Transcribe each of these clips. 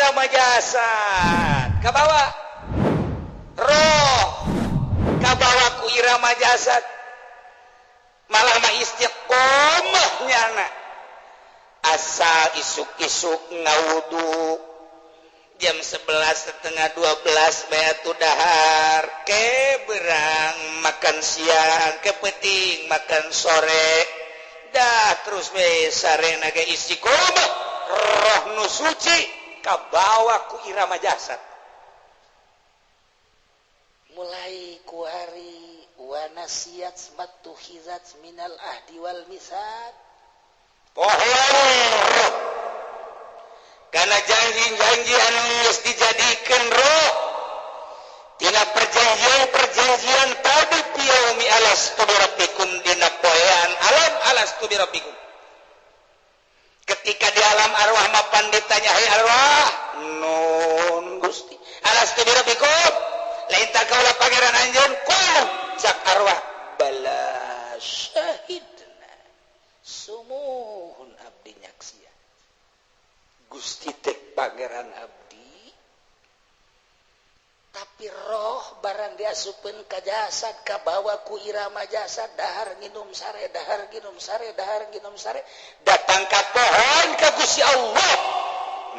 Irama jasad, kabawa roh, kabawa ku irama jasad. Malah mah istiqomah nyana, asal isuk-isuk ngawudu jam 11 setengah 12 batu dahar, ke berang makan siang, ke peting makan sore, dah terus we sarena ge istiqomah. Roh nu suci kabawa ku irama jasad. Mulai kuari wa nasiyat mattukhizat minal ahdi wal mitsaq. Pohon karena janji-janji anu geus dijadikan roh tina perjanjian-perjanjian tadi, fi yaumi alastu birabbikum, dina poean alam alastu birabbikum. Ketika di alam arwah mapan ditanya, "Hai arwah," "Nun, Gusti." "Alastu birabbikum, lain tak kaula Pangeran anjeun?" Ku cak arwah, "Bala syahidna." Sumuhun, abdi nyaksian Gusti teh Pangeran abdi. Tapi roh barang diasupkeun ka jasad, kabawa ku irama jasad, dahar nginum sare, dahar nginum sare, dahar nginum sare. Datang ka pohon ka Gusti Allah,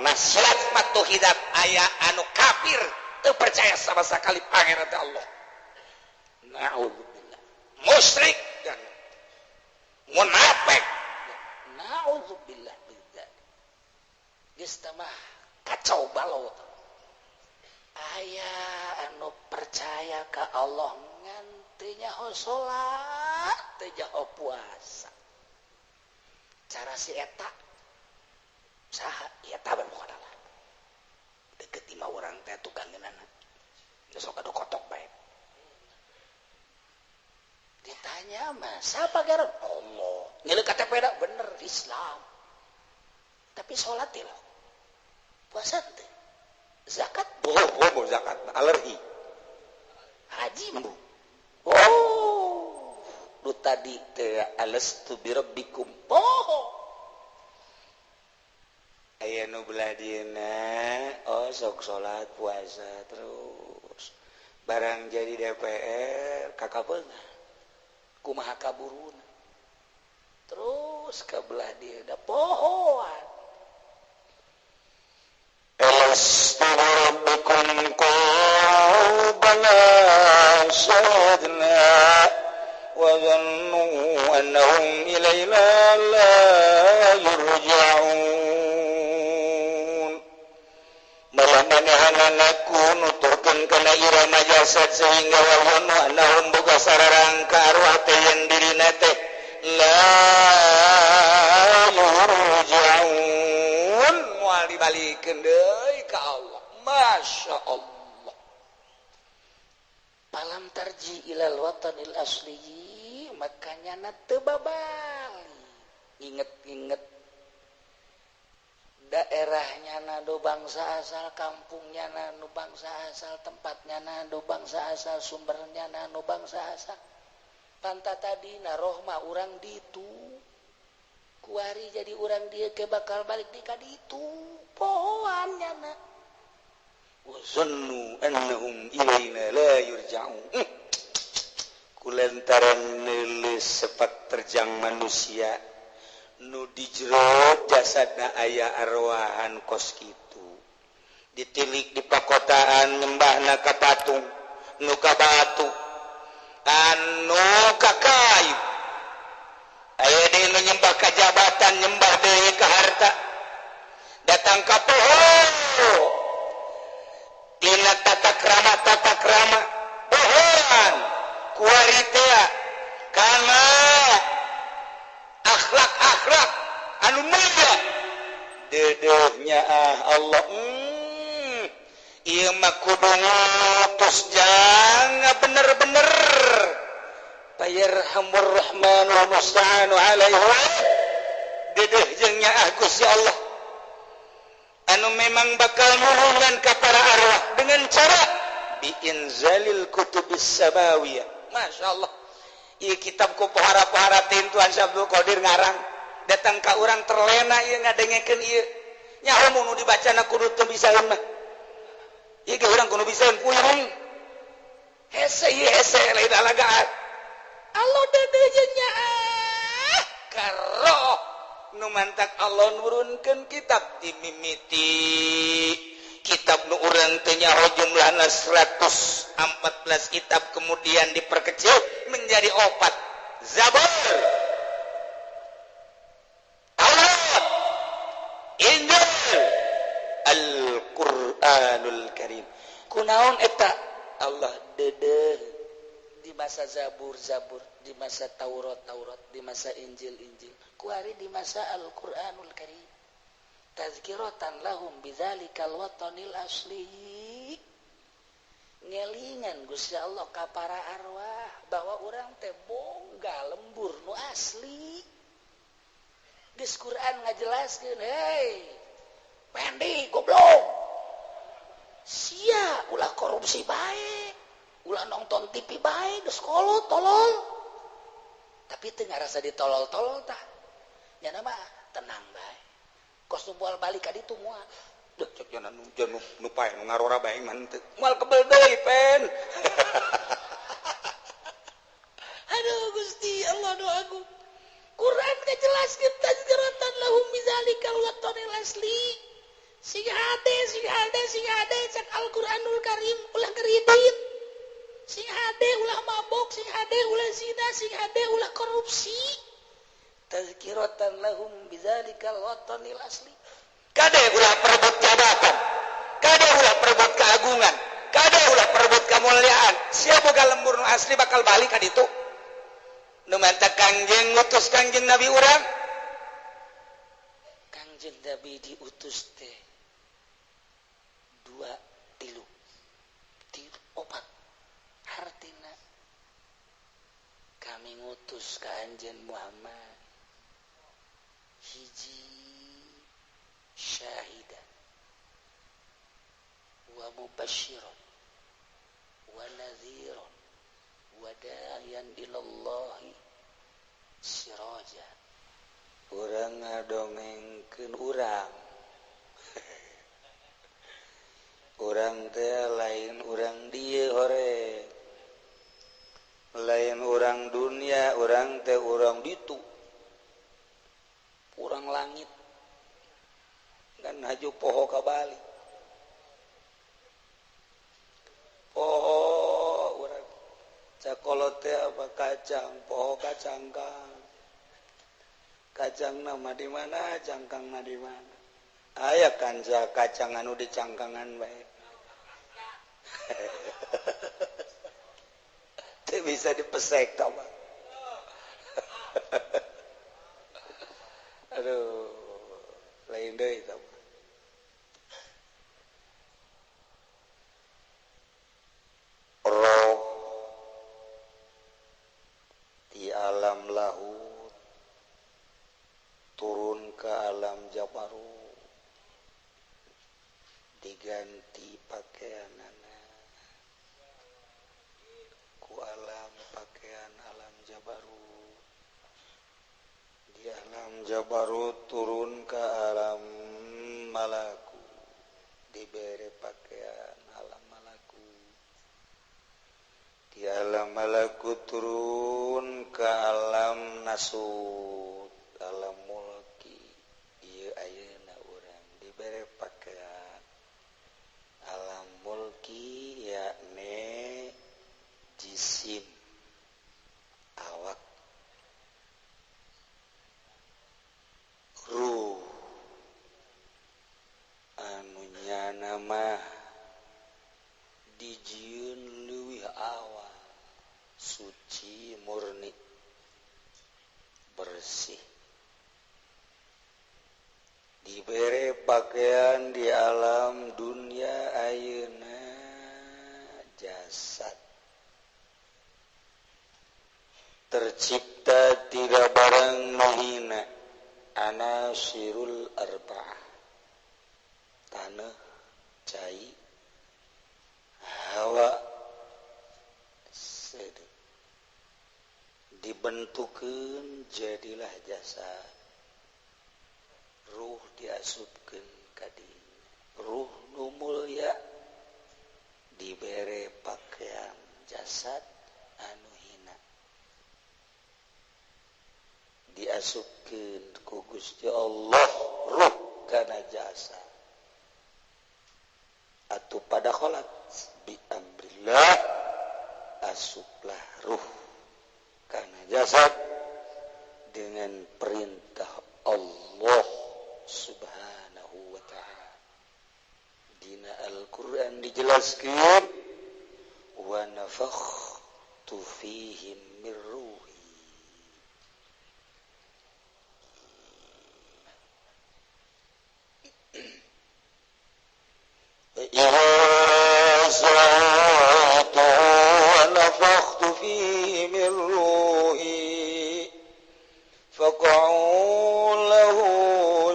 nasihat matuhidat. Aya anu kafir, teu percaya sama sekali Pangeran teh Allah, naudzubillah, musyrik dan munafik. Naudzubillah min dzalik. Geus mah kacau balau. Aya anu percaya ka Allah ngan teu nyaho salat, teu nyaho puasa. Cara si eta saha eta bae pokona lah, deket imah urang teh tukang ngeunana, sok adu kotok bae. Ditanya mah, "Siapa garan?" "Allah." Ngilu KTP da bener Islam, tapi sholat teh loh, puasa teh, zakat? Boh, zakat alergi. Haji mah. Oh, lu tadi teh alastu birabbikum. Oh. Aya nu belah dieuna, oh, sok salat puasa terus, barang jadi DPR kakapeungan kumaha kaburuna. Terus ke belah dia da pohoan. Alastu birabbikum qalu bala syahidna wa dhannu annahum ilayna la yurja'un. Malah manehanana ku nuturkeun kana irama jasad sehingga wa dhannu annahum, boga sararangka arwah teh yen dirina teh la yurja'un, moal dibalikeun deui ka Allah. Masya Allah. Falam tarji ilal watanil asli, makanya na teu babali. Inget-inget daerahnya nado bangsa asal, kampungnya nano bangsa asal, tempatnya nado bangsa asal, sumbernya nano bangsa asal. Panta tadi na roh mah urang ditu, kuari jadi urang dia ke bakal balik di kaditu, pohoan na. Wa zannu annahum ilaina la yurja'un. Kulantaran nulis sepak terjang manusia nu di jero jasadna aya arwahan kos kitu, ditilik di pakotaan nyembahna ka patung, nu ka batu, anu ka kayu, aya deui nu nyembah ka jabatan, nyembah deui ka harta, datang ka poho tina tata krama, tata krama pohoan kuari teh kana akhlak-akhlak anu mulia dedehnya. Ah Allah, ieu mah kudu ngutus jangan bener-bener fayarhamur rahman wa musta'anu alaihi. Dedeh jeung nyaah Gusti Allah anu memang bakal nulungan ka para arwah dengan cara biinzalil kutubis samawiyah. Masya Allah, ieu kitab ku pohara-pohara Tuhan Syekh Abdul Qadir ngarang datang ka urang, terlena ieu ngadengekeun ieu. Nyaho nu dibacana kudu teu bisaeun mah. Ieu ge urang kudu bisaeun puyeng. Hese ieu hese lain alagaan. Allah dede jeung nyaah karoh nu mantak Allah nurunkeun kitab ti mimiti. Kitab nu urang teu nyaho jumlahna 114 kitab kemudian diperkecil menjadi 4. Zabur, Taurat, Injil, Al-Qur'anul Karim. Kunaon eta Allah dedeh di masa Zabur-Zabur, di masa Taurat-Taurat, di masa Injil-Injil, kuari di masa Al-Qur'anul Karim. Tazkiratan lahum bidzalikal watanil asli. Ngelingan Gusti Allah ka para arwah bahwa urang teh boga lembur nu asli. Geus Quran ngajelaskeun, hei Pendi goblok, sia ulah korupsi bae, ulah nonton TV bae, geus kolot tolol. Tapi teu ngarasa ditolol-tolol tah. Nya mah tenang bae. Kos nu moal balik ka ditu moal. Duh cek jana nu nu pae nu ngarora bae mah henteu. Moal kebel deui pen. Aduh Gusti Allah nu agung. Quran ngajelaskeun tazkiratan lahum bizalikal watanil asli. Sing hade sing hade sing hade cak Al-Qur'anul Karim ulah ngeridit. Sing hade ulah mabok, sing hade ulah zina, sing hade ulah korupsi. Tazkiratan lahum bizalikal watanil asli. Kade ulah perebut jabatan, kade ulah perebut keagungan, kade ulah perebut kemuliaan. Siapa boga lembur nu asli bakal balik ka ditu. Nu mantap Kangjeng ngutus Kangjeng Nabi urang. Kangjeng Nabi diutus teh 2, 3, 4. Hartina kami ngutus ka Anjeun Muhammad hiji syahidan wa mubasysyiran wa nadhiran wa da'iyan ilallahi siraja. Urang ngadongengkeun urang. Urang teh lain urang dieu hore. Lain urang dunia, urang teh urang ditu. Urang langit. Kan haju poho ka Bali. Poho urang cakolot teh apa kacang, poho kacangkang. Kacang nama di mana, cangkangna di mana. Aya kanca kacang anu dicangkangan bae. Teu bisa dipesek tah mah. Aduh, lain deui tah. Roh di alam lahut turun ke alam jabarut, diganti pakaianana ku alam pakaian alam jabarut. Di alam jabarut turun ke alam malaku, diberi pakaian alam malaku. Di alam malaku turun ke alam nasut, alam mulki. Ieu ayeuna urang diberi pakaian alam mulki, yakni jisim awak, ruh anu nyana mah dijieun leuwih awal, suci murni bersih, dibere pakaian di alam dunia ayeuna jasad. Tercipta tiga barang mahina, anasirul arba'ah, tanah, cai, hawa, seduh. Dibentukeun jadilah jasad, ruh diasupkeun Kadinya ruh nu mulya dibere pakaian jasad anu hina diasupkeun ku Gusti Allah ruh kana jasa atuh pada kholat bi amrillah asuplah ruh kana jasad dengan perintah Allah Subhanahu wa ta'ala. Dina Al-Qur'an dijelaskeun wa nafakhtu fihim min ruhi. Wa nafakhtu fihi min ruhi faq'u lahu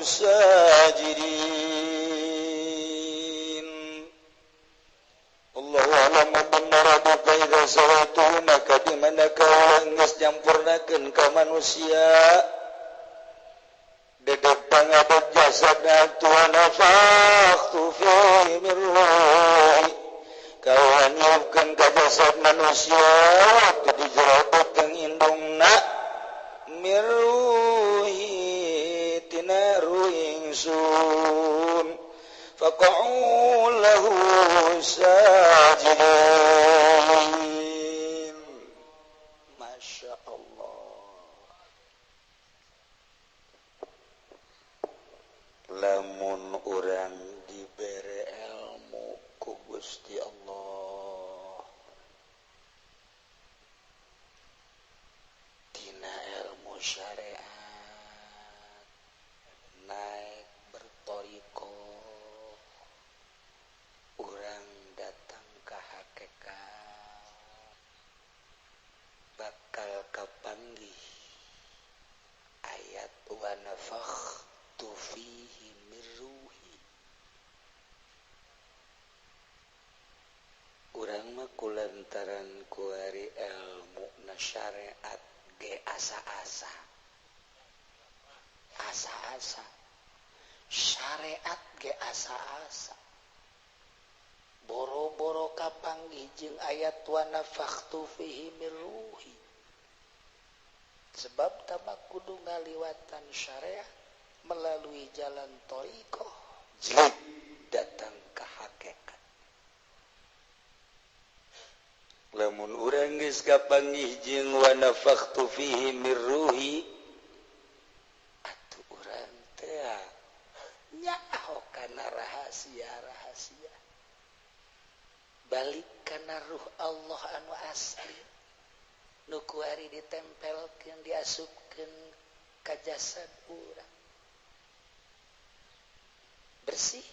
sajidin. Allahu a'lam benar apa idza sawaitu maka di mana kau geus nyampurnakeun ka manusia dedek pangabot jasadna tuan nafakhtu fihi min ruhi kau niupkeun ka jasad manusia waktu dijerobot kang indungna min ruhi tina ruhingsun faq'u lahu sajidin. Masya Allah. Lamun urang dibere ilmu ku Gusti Allah tina ilmu syariat naik bertoriko urang datang ka hakikat bakal kapanggih ayat wa nafakhtu fihi min ruhi. Urang mah kulantaran kuari ilmu na syariat ge asa-asa asa-asa syariat ge asa-asa boro-boro kapanggih jeung ayat wa nafakhtu fihi min ruhi sebab tamak kudu ngaliwatan syariat melalui jalan thariqah jleb datang ka hakikat. Lamun urang geus kapanggih jeung wa nafakhtu fihi min ruhi atuh urang teh nyaho kana rahasia-rahasia balik kana ruh Allah anu asli nu kuari ditempelkeun diasupkeun ka jasad urang bersih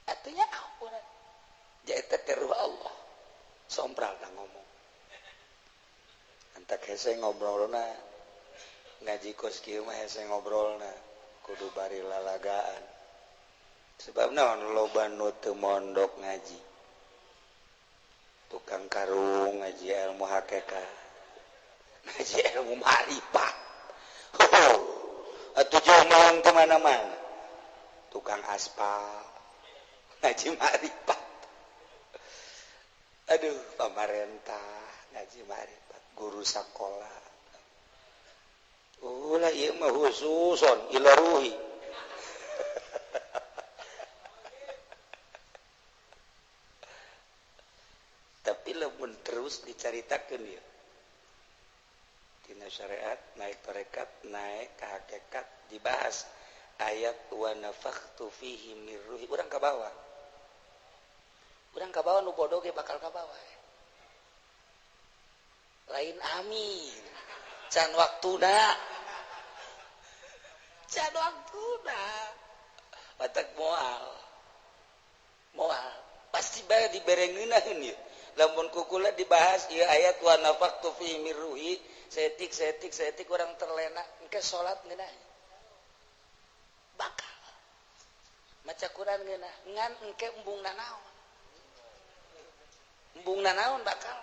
atuh nyaho urang jaeta teh ruh Allah. Sompral na ngomong antak hese ngobrolna ngaji kos kieu mah hese ngobrolna kudu bari lalagaan sebab naon loba nu teu mondok ngaji tukang karung ngaji ilmu hakikat ngaji ilmu ma'rifat atuh jauh malang kemana-mana tukang aspal ngaji ma'rifat aduh pamarentah ngaji ma'rifat guru sakola ulah ieu mah khususon ila ruhi. Tapi lamun terus dicaritakeun ieu tina syariat naik tarekat naik ka hakikat dibahas ayat wa nafakhtu fihi min ruhi urang ka bawah. Urang ka bawah nu bodoh ge bakal ka bawah. Lain amin. Can waktuna. Can waktuna. Batak moal. Moal pasti bae dibere ngeunaheun ieu. Lamun kukula dibahas ieu ayat wa nafakhtu fihi min ruhi setik setik setik urang terlena engke salat ngeunaheun. Bakal. Maca Quran ngeunah ngan engke embungna naon. Embungna naon bakal.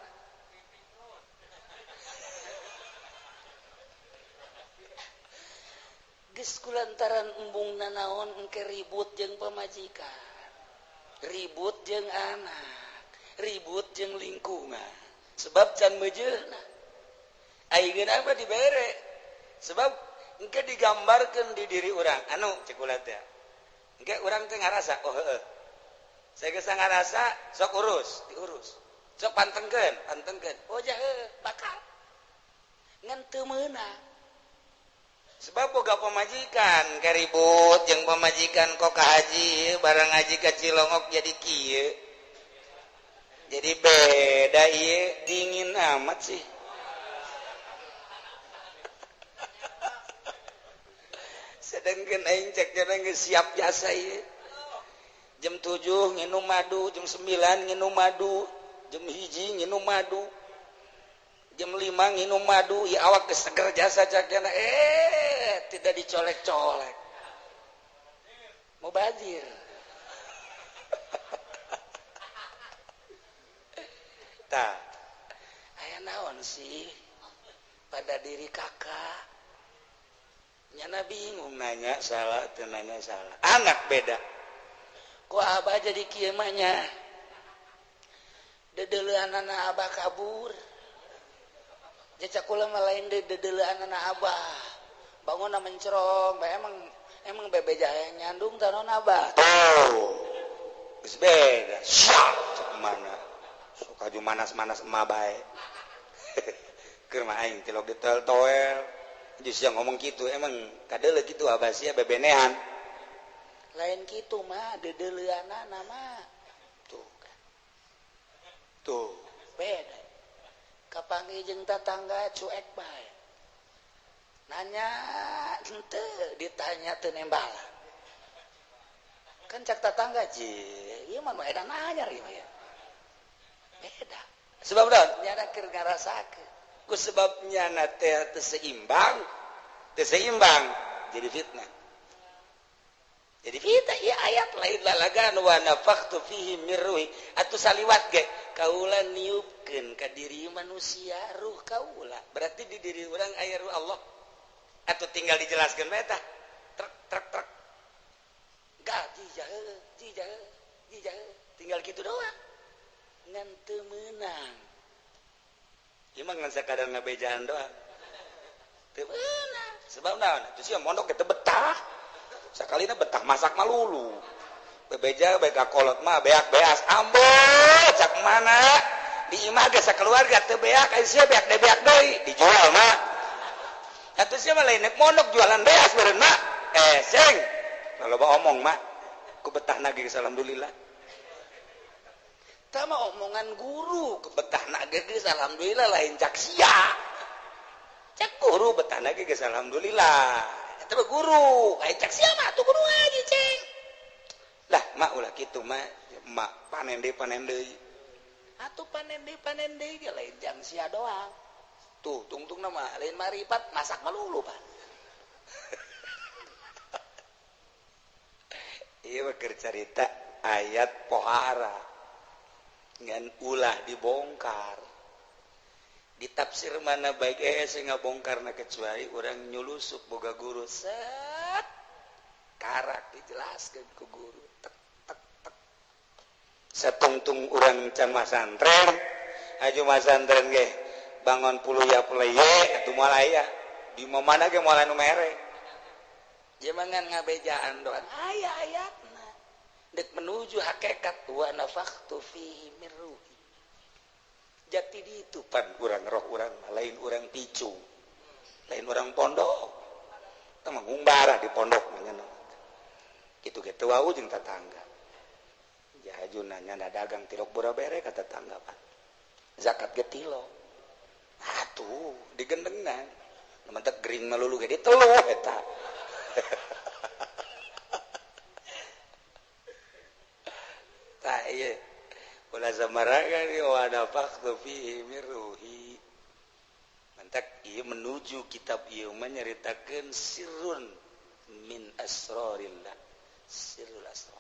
Geus kulantaran embung nanaon engke ribut jeung pamajikan, ribut jeung anak, ribut jeung lingkungan. Sebab can meujeuna. Ayeuna apa dibere? Sebab engke digambarkeun di diri urang. Anu cek ulah teh. Engke urang teh ngarasa, oh heueuh. Saya geus ngarasa sok urus, diurus. Sok pantengkeun, pantengkeun. Oh ja heueuh, bakal. Ngan teu meunang. Sebab boga pamajikan karibut jeung pamajikan kok ka haji barang haji ka Cilongok jadi kieu. Jadi beda ieu, dingin amat sih. Sedangkan aing cek geus siap jasa ieu. Jam 7 nginum madu, jam 9 nginum madu, jam 1 nginum madu, jam 5 nginum madu, ya awak geus seger jasa cak jana, tidak dicolek-colek. Mubazir. Tah, aya naon sih pada diri kakak? Nyana bingung nanya salah, teu nanya salah. Anak beda. Kok abah jadi kieu mah nya? Dedeleuanana abah kabur. Jacak kula mah lain dedeleuanana abah. Bangunna mencerong, bae emang bebeja hayang nyandung tanon abah. Tuh. Geus beda. Syak cek mana? Sok aju manas-manas emak bae. Keur mah aing tilok ditoel-toel. Geus siang ngomong kitu emang kadeuleu kitu abah sia bebenehan. Lain kitu mah dedeleuanana mah. Tuh kan. Tuh, beda. Kapanggih jeung tatangga cuek bae. Nanya henteu ditanya teu nembalan. Kan cak tatangga ji, ieu mah nu edan anyar ieu mah ya. Beda. Sebab naon? Nyana keur ngarasakeun. Ku sebab nyana teh teu seimbang, jadi fitnah. Jadi kita ieu ayat lain lalagan wa nafakhtu fihi mir ruhi atuh saliwat ge kaula niupkeun ka diri manusia ruh kaula. Berarti di diri urang aya ruh Allah. Atuh tinggal dijelaskeun bae tah. Trek trek trek. Ga jijahe jijahe jijahe tinggal kitu doang. Ngan teu meunang. Ieu mah ngan sakadar ngabejaan doang. Teu meunang. Sebab naon? Atuh sia mondok teh betah. Sakalina betah masak malulu. Bebeja bae ka kolot mah beak-beas ambo cak mana di imah ge sakeluarga teu beak aya sia beak deui beak deui dijual mah. Atuh sia mah lain mondok jualan beas meureun mah. Seng. Loba omong mah ku betahna ge geus alhamdulillah. Tah mah omongan guru ku betahna ge geus alhamdulillah lain cak sia. Cak guru betahna ge geus alhamdulillah. Eta mah guru, aya cak sia mah atuh kudu ngaji ceng. Lah mak ulah kitu mah, mak panen deui. Atuh panen deui ge lain jang sia doang. Tuh tungtungna mah lain maripat masak melulu pan. Ieu mah keur carita ayat pohara. Ngan ulah dibongkar. Ditafsir mana baik saya ngabongkarna kecuali orang nyulusup boga guru set karak dijelaskan ku guru tek tek tek setungtung orang can masantren aju masantren ge bangun puluh ya puleye atuh moal aya di mana ge moal anu mere jemangan ngabejaan doang aya ayatna dek menuju hakikat wa nafakhtu fihi mir ruhi. Jati di itu pan urang roh urang lain urang picu lain urang pondok teh mah ngumbarah di pondok mah nya kitu ge teu wau jeung tatangga jahajuna nya dagang tilok bura bere ka tetangga pan zakat ge tilok atuh digendengan mentek gering melulu ge diteluh eta. Tah ieu ulah samaraga wa nafakhtu fihi mir ruhi. Mantak ieu menuju kitab ieu mah nyaritakeun sirrun min asrarillah, sirrul asrar.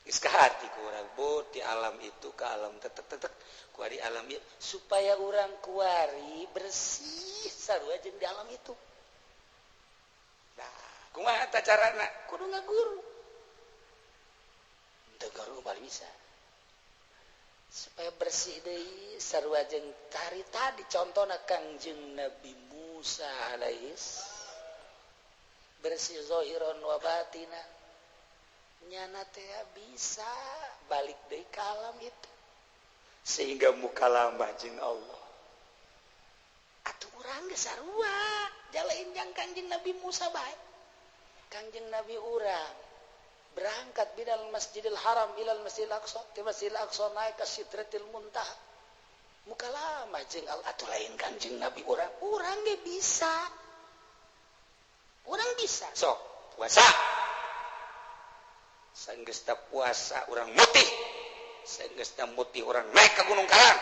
Geus ka hati ku urang bot di alam itu ka alam tetek tetek kuari alam ieu supaya urang kuari bersih sarua jeung di alam itu. Kumaha tah carana? Kudu ngaguru. Teu guru bal bisa. Supaya bersih deui sarua jeung tari tadi contona Kangjeng Nabi Musa alaihis bersih zahiran wa batina. Nyana teh bisa balik deui ka alam itu sehingga mukalamah jeung Allah. Atuh urang geus sarua jalain jang Kangjeng Nabi Musa bae. Kangjeng Nabi urang berangkat bidal Masjidil Haram ilal Masjidil Aqsa, ti Masjidil Aqsa naik ke Sidratil Muntaha. Mukalamah jeung Allah. Atuh lain Kangjeng Nabi urang, urang ge bisa. Urang bisa. Sok puasa. Sanggeus ta puasa urang mutih. Sanggeus ta mutih urang naik ka Gunung Karang.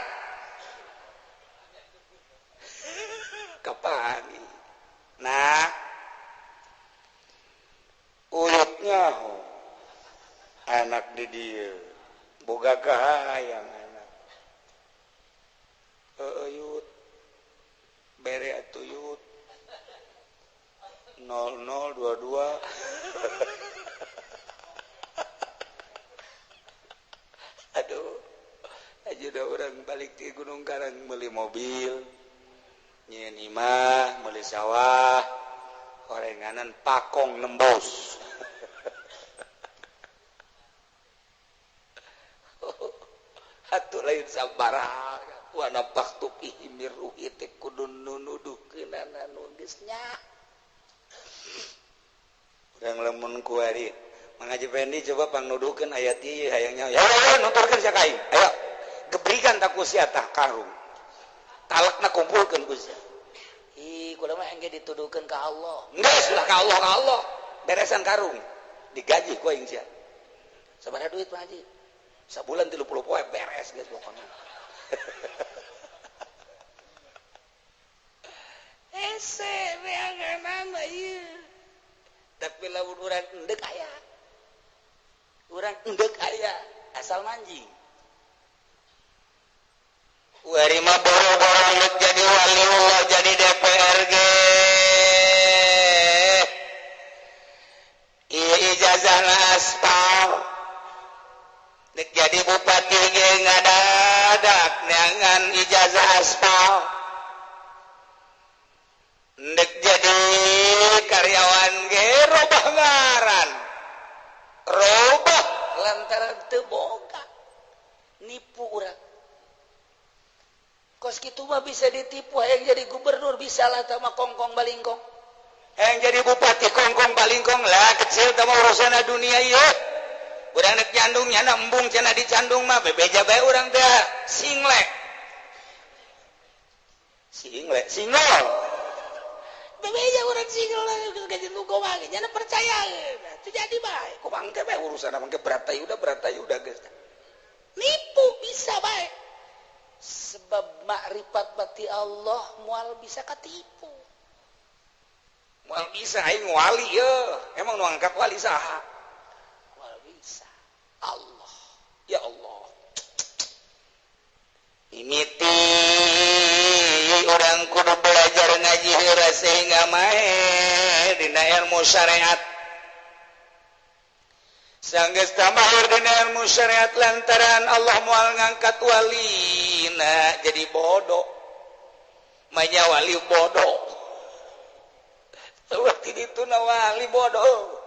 Kapan? Nah, uyutnya anak di dieu boga kahayang anak. Uyut bere atuh yut 0022. Aduh, aja udah orang balik di Gunung Karang beli mobil, nyieun imah, beli sawah, orenganan pakong nembos. Atuh lain sabaraha, wa nafaktu fihi mir ruhi teh kudu nunuduhkeunana nu geus nya. Urang lamun kuari Mang Haji Fendi coba pangnuduhkeun ayat ieu hayangnya. Ya nuturkeun sia ka aing. Ayo gebrikan tak ku sia tah karung. Talakna kumpulkeun ku sia. Ih, kula mah engge dituduhkeun ka Allah. Geus lah ka Allah ka Allah. Beresan karung. Digaji ku aing sia. Sabaraha duit Pak Haji? Sabulan 30 poe beres geus pokona. Hese neanganana ieu. Tapi lamun urang endek aya. Urang endek aya asal manjing. Wari mah boro-boro endek jadi waliullah jadi DPRG. Ieu ijazahna aspal. Dek jadi bupati ge ngadadak neangan ijazah aspal. Ndek jadi karyawan ge robah ngaran. Robah lantaran teu boga. Nipu urang. Kos kitu mah bisa ditipu hayang jadi gubernur bisa lah tah mah kongkong balingkong. Hayang jadi bupati kongkong balingkong lah kecil tah mah urusan dunia ieu. Urang nek nyandung nyana embung cenah dicandung mah bebeja bae urang teh singlek. Singlek, singol. Bebeja urang singol gaji nu gowang nyana percaya. Teu jadi bae. Ku mangke bae urusan mangke berat udah geus. Nipu bisa bae. Sebab makrifat bati Allah moal bisa katipu. Moal bisa aing wali ye. Emang nu angkat wali saha? Moal bisa. Allah. Ya Allah. Mimiti urang kudu belajar ngaji heula sehingga mae dina ilmu syariat. Sanggeus tamahir dina ilmu syariat lantaran Allah moal ngangkat walina jadi bodoh. Manya wali bodoh. Waktu itu na wali bodoh.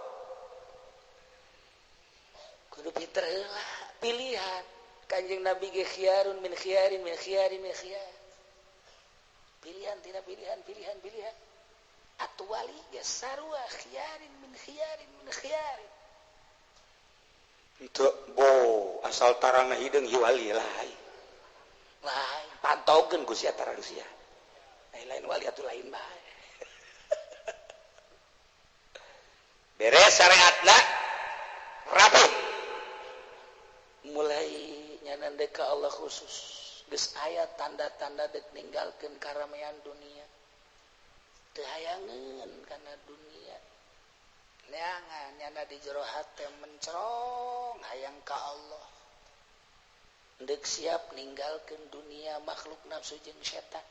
Kudu pinter heula pilihan. Kanjeng Nabi ge khiyarun min khiyarin min khiyarin min khiyar. Pilihan tina pilihan pilihan pilihan. Atuh wali ge sarua khiyarin min khiyarin min khiyarin. Teu bo asal tarang hideung ieu wali lain. Lain pantaukeun ku sia tarang sia. Lain wali atuh lain bae. Beres syariatna rapi. Mulai nyanande ka Allah khusus geus aya tanda-tanda dek ninggalkeun karamean dunia. Teu hayangeun kana dunia. Neangan nyana di jero hate mencerong hayang ka Allah. Dek siap ninggalkeun dunia makhluk nafsu jeung setan.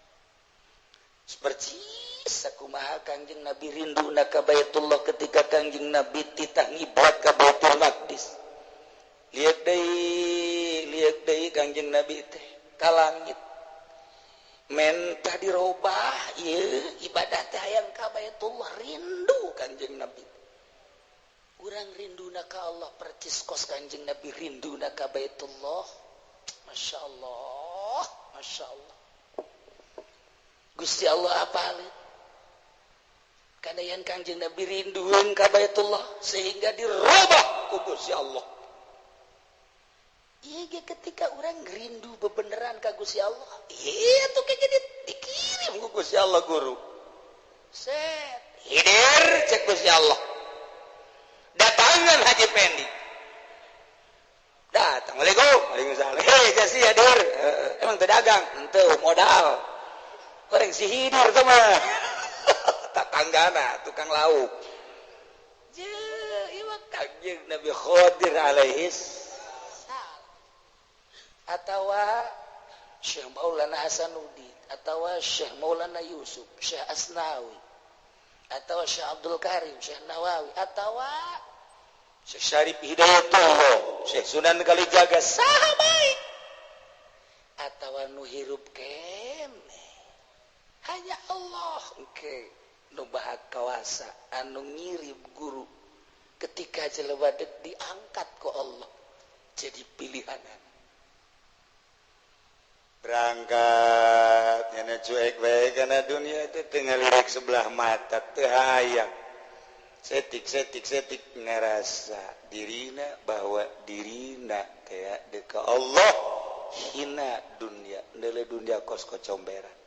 Percis sakumaha Kangjeng Nabi rinduna ka Baitullah ketika Kangjeng Nabi titah ngiblat ka Baitul Maqdis. Lihat deui Kangjeng Nabi teh ka langit. Mentah dirobah ieu ibadah teh hayang ka Baitullah, rindu Kangjeng Nabi. Urang rinduna ka Allah percis kos Kangjeng Nabi rinduna ka Baitullah. Masya Allah, Masya Allah. Gusti Allah apalin karena yang Kangjeng Nabi rinduan ka Baitullah sehingga dirubah ku Gusti Allah. Iya ketika orang rindu bebeneran ka Gusti Allah, iya tuh kayak jadi dikirim ku Gusti Allah guru. Set, hidir cek Gusti Allah. Datangan Haji Pendi. Datang, Waalaikumsalam. Waalaikumsalam. Hei, jasi hadir. Emang teu dagang, henteu modal. Orang si hidir tuh mah tatanggana tukang lauk. Je, ieu Kangjeng Nabi Khidir alaihis salam. Atawa Syekh Maulana Hasanuddin, atawa Syekh Maulana Yusuf, Syekh Asnawi, atawa Syekh Abdul Karim, Syekh Nawawi, atawa Syekh Syarif Hidayatullah, Syekh Sunan Kalijaga, saha bae. Atawa nu hirup keneh. Hanya Allah oke nu maha kawasa anu ngirim guru ketika jelema dek diangkat ku Allah jadi pilihanan. Berangkat nyana cuek bae kana dunia teh teu ngalirik sebelah mata teu hayang. Setik setik setik ngarasa dirina bahwa dirina teh deuk ka Allah hina dunia, neuleuh dunia kos kocomberan.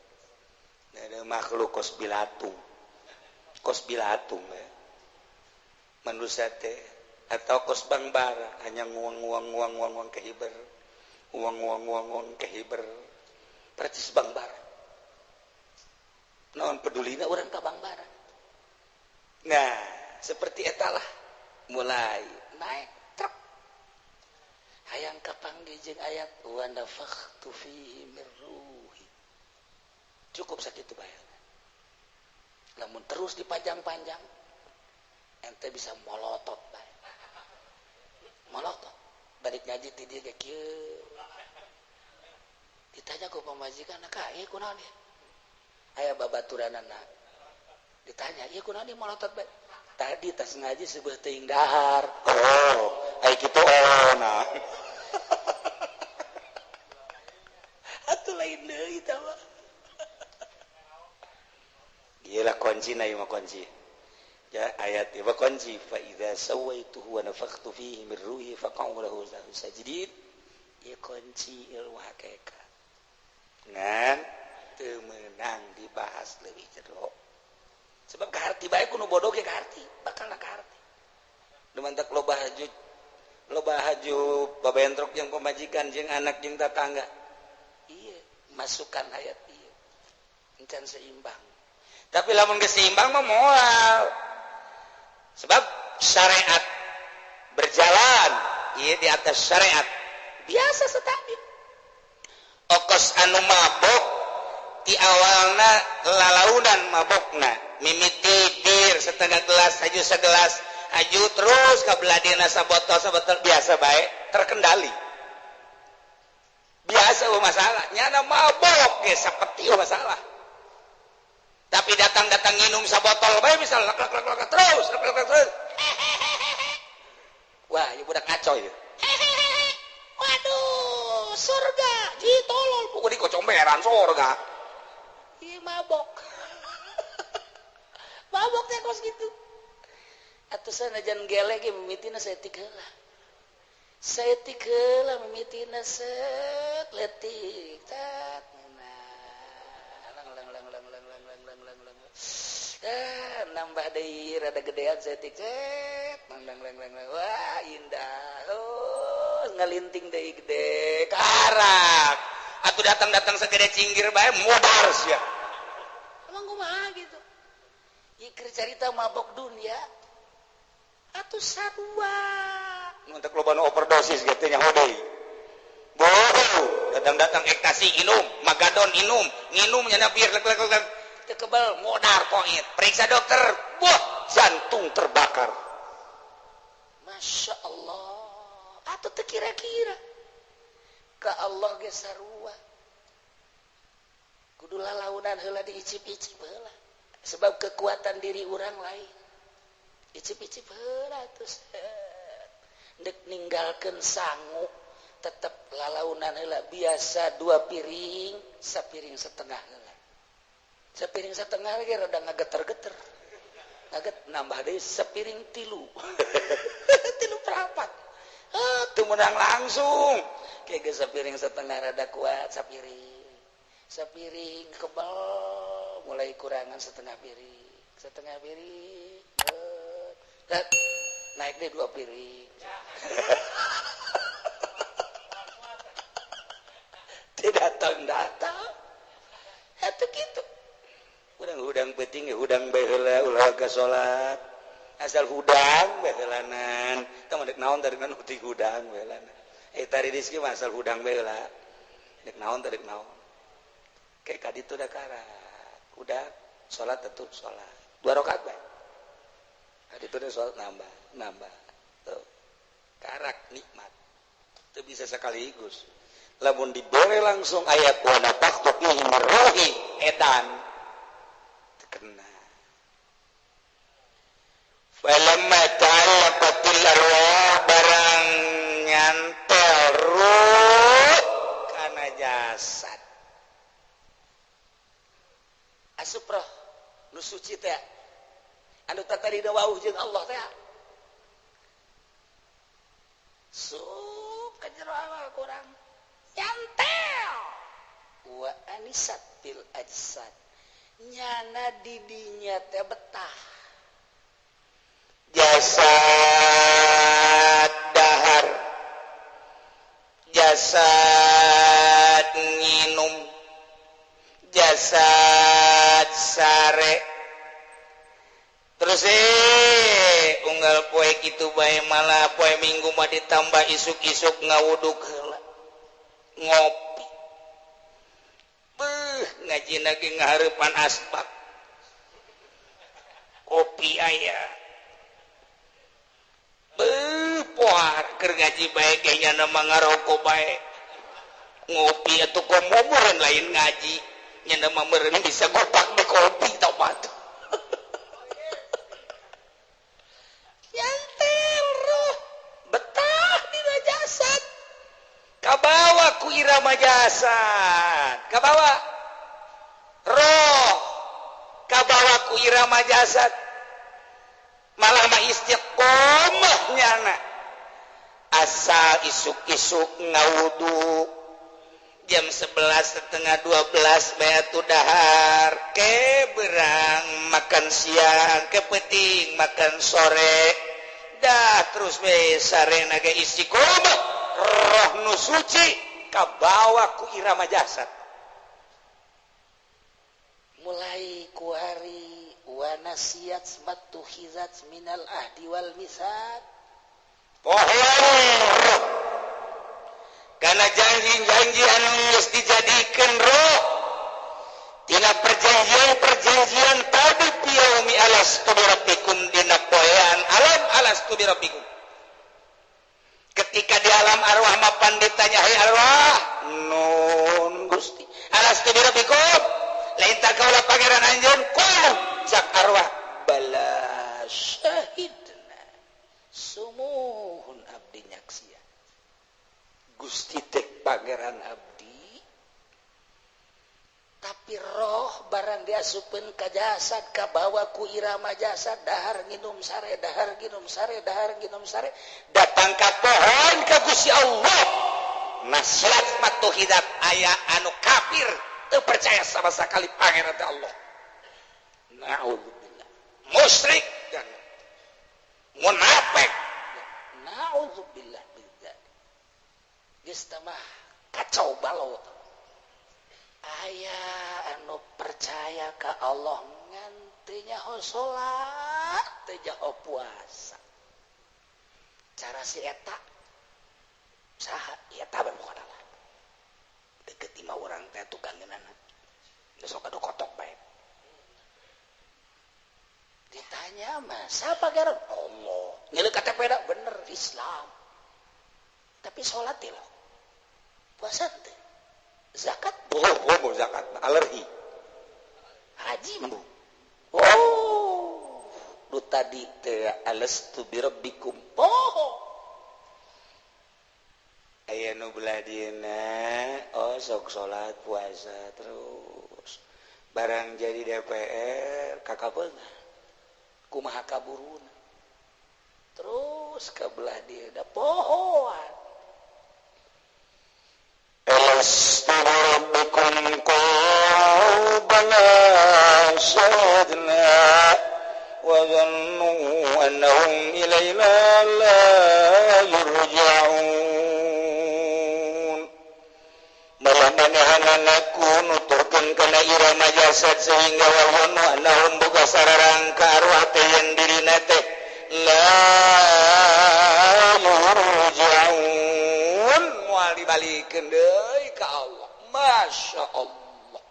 Ada makhluk kos bilatung ya. Manusia teh atau kos bangbara hanya nguang-nguang kehiber, nguang-nguang kehiber, percis bangbara. Naon pedulina urang ka bangbara. Nah, seperti etalah mulai naik truk. Hayang kapanggih jeung ayat wa nafakhtu fihi mir ruhi. Cukup sakitu bayangan. Lamun terus dipanjang-panjang, ente bisa molotot bae. Molotot. Balik ngaji ti dieu ge kieu. Ditanya ku pamajikan, "Ka, ieu kunaon ieu?" Aya babaturanana. Ditanya, "Ieu kunaon ieu molotot bae?" Tadi tas ngaji sebuah teuing dahar. Oh, ai kitu oh nah. Atuh lain deui tah mah. Iyalah kunci na ieu mah kunci. Ya ayat ieu mah kunci fa idza sawaituhu wa nafakhtu fihi min ruhi faq'u lahu sajidin. Ieu kunci ilmu hakikat. Ngan teu meunang dibahas leuwih jero. Sebab kaharti bae ku nu bodoh ge kaharti, bakal kaharti. Nu mantak loba haju babentrok jeung pamajikan jeung anak jeung tatangga. Iya, masukan ayat ieu. Encan seimbang. Tapi lamun geus seimbang mah moal. Sebab syariat berjalan ieu di atas syariat. Biasa stabil. Okos anu mabok ti awalna lalaunan mabokna, mimiti bir setengah gelas haju segelas, haju terus ka beladina sabotol sabotol biasa bae, terkendali. Biasa eueuh masalah, nyana mabok ge sapeti eueuh masalah. Tapi datang-datang minum sabotol bae misal lek lek lek terus lek lek terus. Wah, ieu budak ngaco ieu. Waduh, surga, ditolol buku di kocomberan surga. Ieu mabok. Mabok teh kos kitu. Atuh sanajan gele ge mimitina saeutik heula. Saeutik heula mimitina set letik tat. Nambah deui rada gedean saeutik cet lang lang lang lang. Wah, indah. Oh, ngalinting deui gede karak. Atuh datang-datang segede cinggir bae modar sia. Emang kumaha gitu. Ieu keur carita mabok dunia. Atuh sarua. Nu teh loba nu overdosis ge teh nyaho deui. Bodoh, datang-datang ekstasi inum, magadon inum, nginum nya bir lek lek lek. Teu kebal modar koit. Periksa dokter, wah jantung terbakar. Masya Allah. Atau teu kira-kira. Ka Allah ge sarua. Kudu lalaunan heula diicip-icip heula. Sebab kekuatan diri urang lain. Icip-icip heula terus dek ninggalkeun sangu tetep lalaunan heula biasa 2 piring, sapiring setengah heula. Sapiring setengah lagi rada ngageter-geter. Ngaget nambah deui sapiring 3. 3/4. Ah, teu meunang langsung. Kayak geus sapiring setengah rada kuat sapiring. Sapiring kebal mulai kurangan setengah piring. Setengah piring. Naik deh 2 piring. Tidak datang-datang. Itu gitu. Hudang-hudang penting ya hudang bae heula ulah ka salat. Asal hudang bae heulanan. Tah mah dek naon tadi kan uti hudang bae heulanan. Tari rezeki mah asal hudang bae heula. Dek naon tadi dek naon. Kayak kaditu da karak. Udah salat tetep salat. 2 rakaat bae. Kaditu deh salat nambah, nambah. Tuh. Karak nikmat. Itu bisa sekaligus. Lamun dibere langsung ayat wa nafakhtu fihi min ruhi edan. Kena. Falamma ta'allaqatil arwah barang nyantel ruh kana jasad. Asup roh nu suci teh. Anu tadi wauh jeung Allah teh. Sup ka jero awak urang nyantel. Wa anisat bil ajsad. Nyana didinya teh betah. Jasad dahar, jasad nginum, jasad sare. Terus unggal poe kitu bae malah poe minggu mah ditambah isuk-isuk ngawuduk heula. Ngopi. Beuh, ngaji lagi ngahareupan asbak. Kopi aya. Beuh, poar keur ngaji bae ge nyana mah ngaroko bae. Ngopi atuh komo meureun lain ngaji. Nyana mah meureun bisa gopak di kopi tau mah. Nyantel roh betah dina jasad. Kabawa ku irama jasad. Kabawa roh kabawa ku irama jasad. Malah mah istiqomah nyana. Asal isuk-isuk ngawudu jam 11:30 12 bae atuh dahar ke berang makan siang ke peuting makan sore dah terus we sarena ge istiqomah roh nu suci kabawa ku irama jasad. Mulai kuari wa nasiat matukhizat minal ahdi wal misat. Poho karena janji-janji anu geus dijadikeun roh tina perjanjian-perjanjian tadi piyaumi alastu birabbikum dina poean alam alastu birabbikum. Ketika di alam arwah mapan ditanya, "Hai arwah, nun Gusti, alastu birabbikum?" Lain tak kaula pangeran anjeun, qul cak arwah, bala syahidna. Sumuhun abdi nyaksia. Gusti teh pangeran abdi. Tapi roh barang diasupkeun ka jasad kabawa ku irama jasad dahar nginum sare dahar nginum sare dahar nginum sare datang ka pohon ka Gusti Allah. Nasihat matuhidat aya anu kafir teu percaya sama sekali pangeran teh Allah. Naudzubillah. Musyrik dan munafik. Naudzubillah min dzalik. Geus mah kacau balau. Aya anu percaya ka Allah ngan teu nyaho salat, teu nyaho puasa. Cara si eta saha eta bae pokona lah. Deket imah urang teh tukang ngeunana. Geus sok adu kotok bae. Ditanya mah siapa garap Allah ngilu KTP dah bener Islam tapi sholat loh puasa teh zakat bohong oh, zakat alergi haji mah oh lu tadi teh alastu birabbikum bohong aya nu belah dieuna oh sok salat puasa terus barang jadi DPR kakabeungan kumaha kaburuna terus ke belah dia da pohoan alastu birabbikum qalu bala syahidna wa dhannu annahum ilayna la yurja'un malah nuturkeun kana irama jasad sehingga wahunu annahum boga sararangka arwah teh yen dirina teh la yurja'un moal dibalikeun deui ka Allah. Masya Allah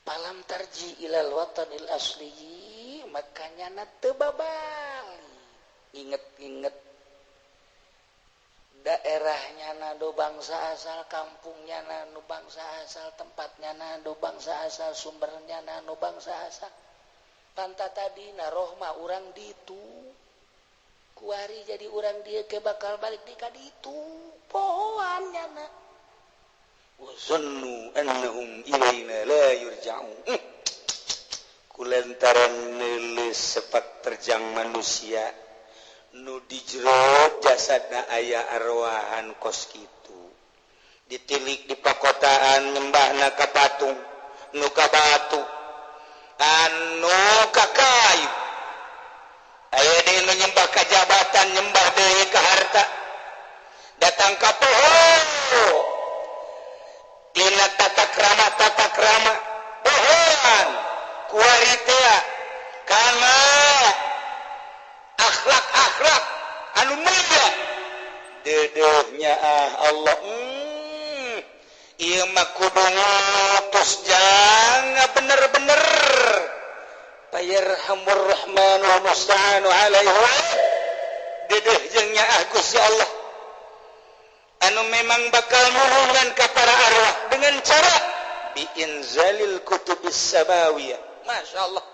palam tarji ilal watanil asli makanya na teu babali inget-inget daerahnya nado bangsa asal, kampungnya nado bangsa asal, tempatnya nado bangsa asal, sumbernya nado bangsa asal. Panta tadi narohma urang ditu, kuari jadi urang dia ke bakal balik di kaditu, pohoannya na. Wa zannu annahum ilaina la yurja'un. Kulantaran neuleus sepak terjang manusia nu di jero jasadna aya arwahan kos kitu ditilik di pakotaan nyembahna ka patung nu ka batu anu ka kayu aya deui nu nyembah ka jabatan nyembah deui ka harta datang ka poho dina tata krama pohoan kuari teh kana akhlak-akhlak anu mulia dedehnya ah Allah ieu mah kudu ngutus jangan bener-bener payarhamur rahman wa musta'anu alaihi dedeh jeung nyaah Gusti Allah anu memang bakal nulungan ka para arwah dengan cara biinzalil kutubis samawiyah. Masya Allah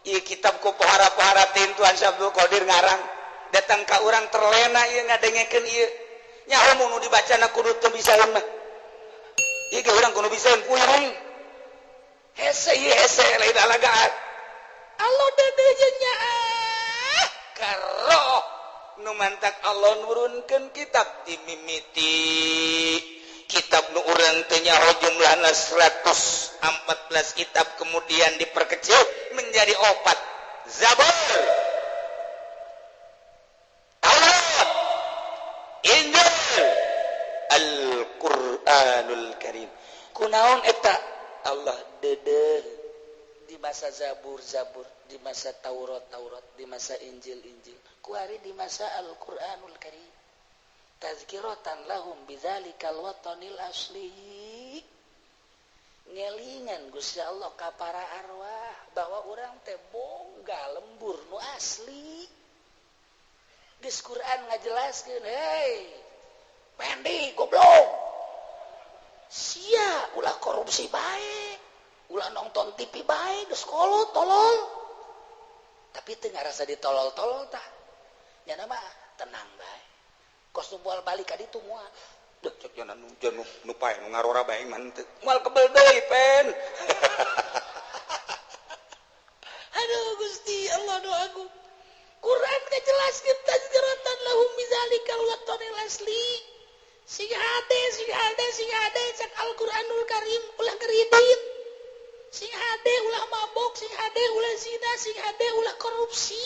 ieu kitab ku pohara-pohara tin Tuhan Abdul Qadir ngarang datang ka urang terlena ieu ngadengekeun ieu nyaho mun nu dibacana kudu teu bisaeun mah ieu ge urang kudu bisaeun puyung hese ieu hese lain alagaan Allah dedeh jeung nyaah karoh nu mantak Allah nurunkeun kitab ti mimiti kitab nu urang teu nyaho jumlahna 114 kitab kemudian diperkecil menjadi 4 Zabur, Taurat, Injil, Al-Qur'anul Karim. Kunaon eta Allah dedeh di masa Zabur Zabur, di masa Taurat Taurat, di masa Injil Injil, kuari di masa Al-Qur'anul Karim. Tazkiratan lahum bidzalikal watanil asli. Ngelingan Gusti Allah ka para arwah bahwa urang teh boga lembur nu asli. Geus Quran ngajelaskeun, hei Pendi goblok. Sia ulah korupsi bae, ulah nonton TV bae, geus kolot tolol. Tapi teu ngarasa ditolol-tolol tah. Nya mah tenang bae. Kos nu moal balik ka ditu moal. Duh cek jana nu nu pae nu ngarora bae mah henteu. Moal kebel deui pen. Aduh Gusti Allah doaku. Quran ngajelaskeun tazkiratan lahum bizalikal watanil asli. Sing hade sing hade sing hade cek Al-Qur'anul Karim ulah kredit. Sing hade ulah mabok, sing hade ulah zina, sing hade ulah korupsi.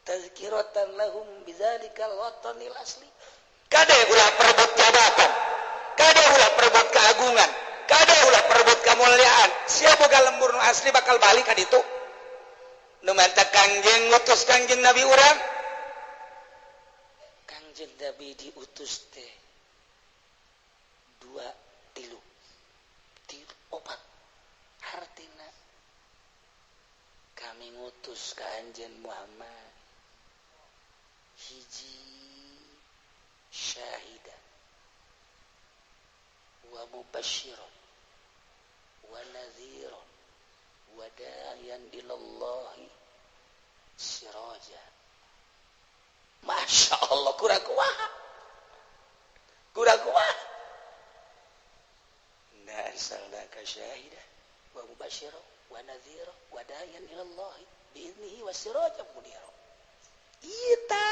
Tazkiratan lahum bizalikal watanil asli. Kade ulah perebut jabatan, kade ulah perebut keagungan, kade ulah perebut kemuliaan. Siapa boga lembur nu asli bakal balik ka ditu. Nu mantap Kangjeng ngutus Kangjeng Nabi urang. Kangjeng Nabi diutus teh 2 3 3 4 hartina Kami ngutus ka anjeun Muhammad hiji syahidan wa mubasysyiran wa nadhiran wa da'iyan ilallahi siraja. Masya Allah, kurang kumaha, kurang kumaha. Inna arsalnaka syahidan wa mubasysyiran wa nadhiran wa da'iyan ilallahi biiznihi wa sirajan munira. Ita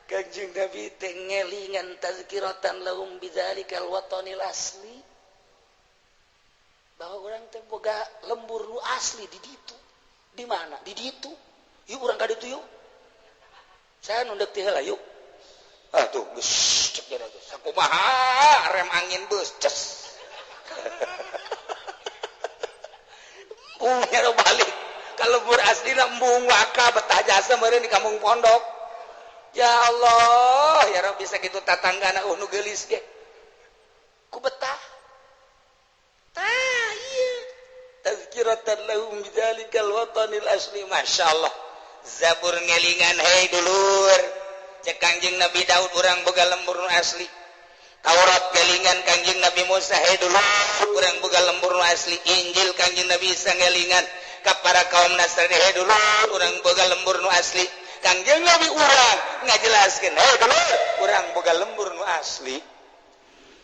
Kanjeng Nabi teh ngelingan tazkiratan lahum bidzalikal watanil asli, bahwa urang teh boga lembur nu asli di ditu. Di mana? Di ditu. Yuk urang ka ditu yuk. Saya nu deuk teh heula yuk. Ah tuh geus cek geus sakumaha rem angin bus ces. Embung balik ka lembur aslina embung waka betah jasa meureun di kampung pondok. Ya Allah, ya Rabbi, sakitu tatanggana nu geulis ge. Ku betah. Tah ieu tazkiratan lahum bidzalikal watanil asli. Masyaallah. Zabur ngelingan hei dulur. Cek Kangjeng Nabi Daud urang boga lembur nu asli. Taurat ngelingan Kangjeng Nabi Musa hei dulur urang boga lembur nu asli. Injil Kangjeng Nabi Isa ngelingan ka para kaum Nasrani hei dulur urang boga lembur nu asli. Kangjeng Nabi urang ngajelaskeun hei dulur urang boga lembur nu asli.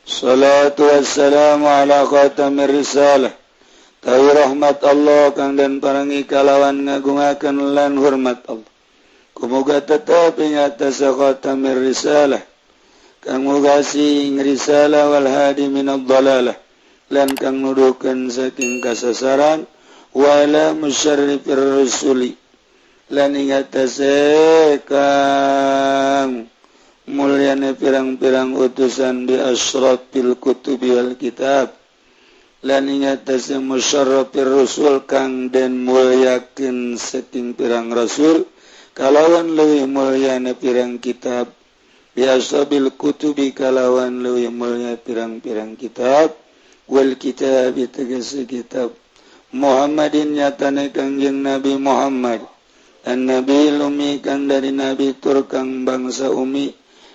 Salatu wassalamu ala khatamir risalah. Tawi rahmat Allah kang den parangi kalawan ngagungakeun lan hormat Allah. Kumoga tetep ing atas khatamir risalah kang mugasi ing risalah wal hadi minad dalalah lan kang nuduhkeun saking kasasaran wala musyarrifir rusuli lan ing atase kang mulyane pirang-pirang utusan bi asyrafil kutubi wal kitab lan ing atase musyarrafir rusul kang den mulyakeun saking pirang rasul kalawan leuwih mulyane pirang kitab bi asrabil kutubi kalawan leuwih mulya pirang-pirang kitab wal kitab tegese kitab Muhammadin nyatane Kangjeng Nabi Muhammad an nabi umi kang dari nabi tur kang bangsa umi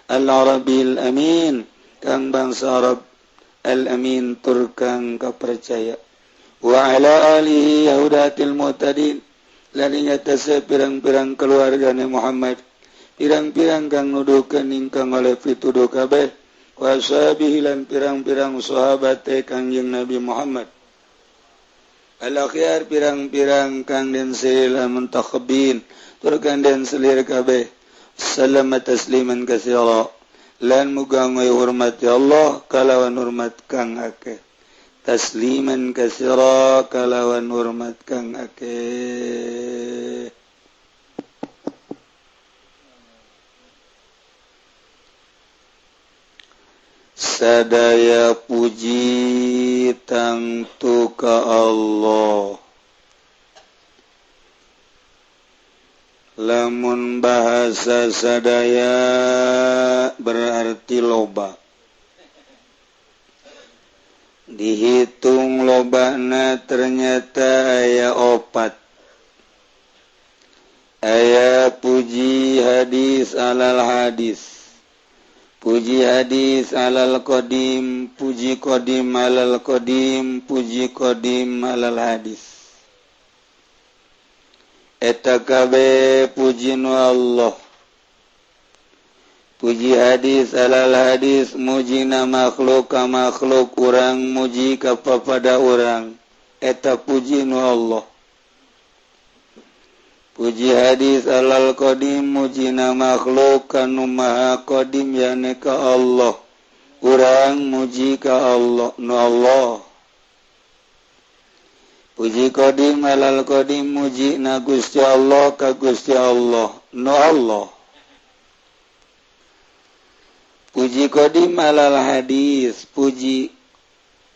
al arabil amin kang bangsa Arab al amin tur kang kapercaya wa ala alihi yahudatil muhtadin lan ing atase pirang-pirang keluargane Muhammad pirang-pirang kang nuduhkeun ingkang oleh pituduh kabeh wa ashabihi lan pirang-pirang sahabate Kangjeng Nabi Muhammad al akhyar pirang-pirang kang den sila muntakhabin tur kang den selir kabeh salama tasliman katsira lan muga hormat ya Allah kalawan hormat kang akeh tasliman katsira kalawan hormat kang akeh. Sadaya puji tangtu ka Allah. Lamun bahasa sadaya berarti loba. Dihitung lobana ternyata aya opat. Aya puji hadis alal hadis, puji hadis alal qadim, puji qadim alal qadim, puji qadim alal hadis. Eta kabeh puji nu Allah. Puji hadis alal hadis mujina makhluk ka makhluk urang muji ka papada urang eta puji nu Allah. Puji hadis alal qadim mujina makhluk kanu maha qadim yane ka Allah urang muji ka Allah nu Allah. Puji qadim alal qadim muji na Gusti Allah ka Gusti Allah nu Allah. Puji qadim alal hadis puji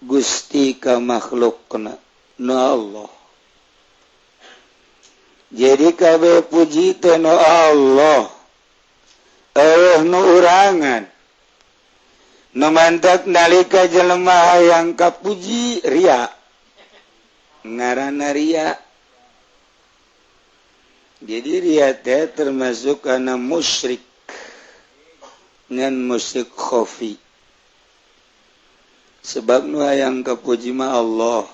Gusti ka makhlukna nu Allah. Jadi kabeh puji teh nu Allah eueuh nu urangan. Nu mantak nalika jelema hayang kapuji ria. Ngaranna ria. Jadi ria teh termasuk kana musyrik ngan musyrik khafi. Sebab nu hayang kapuji mah Allah,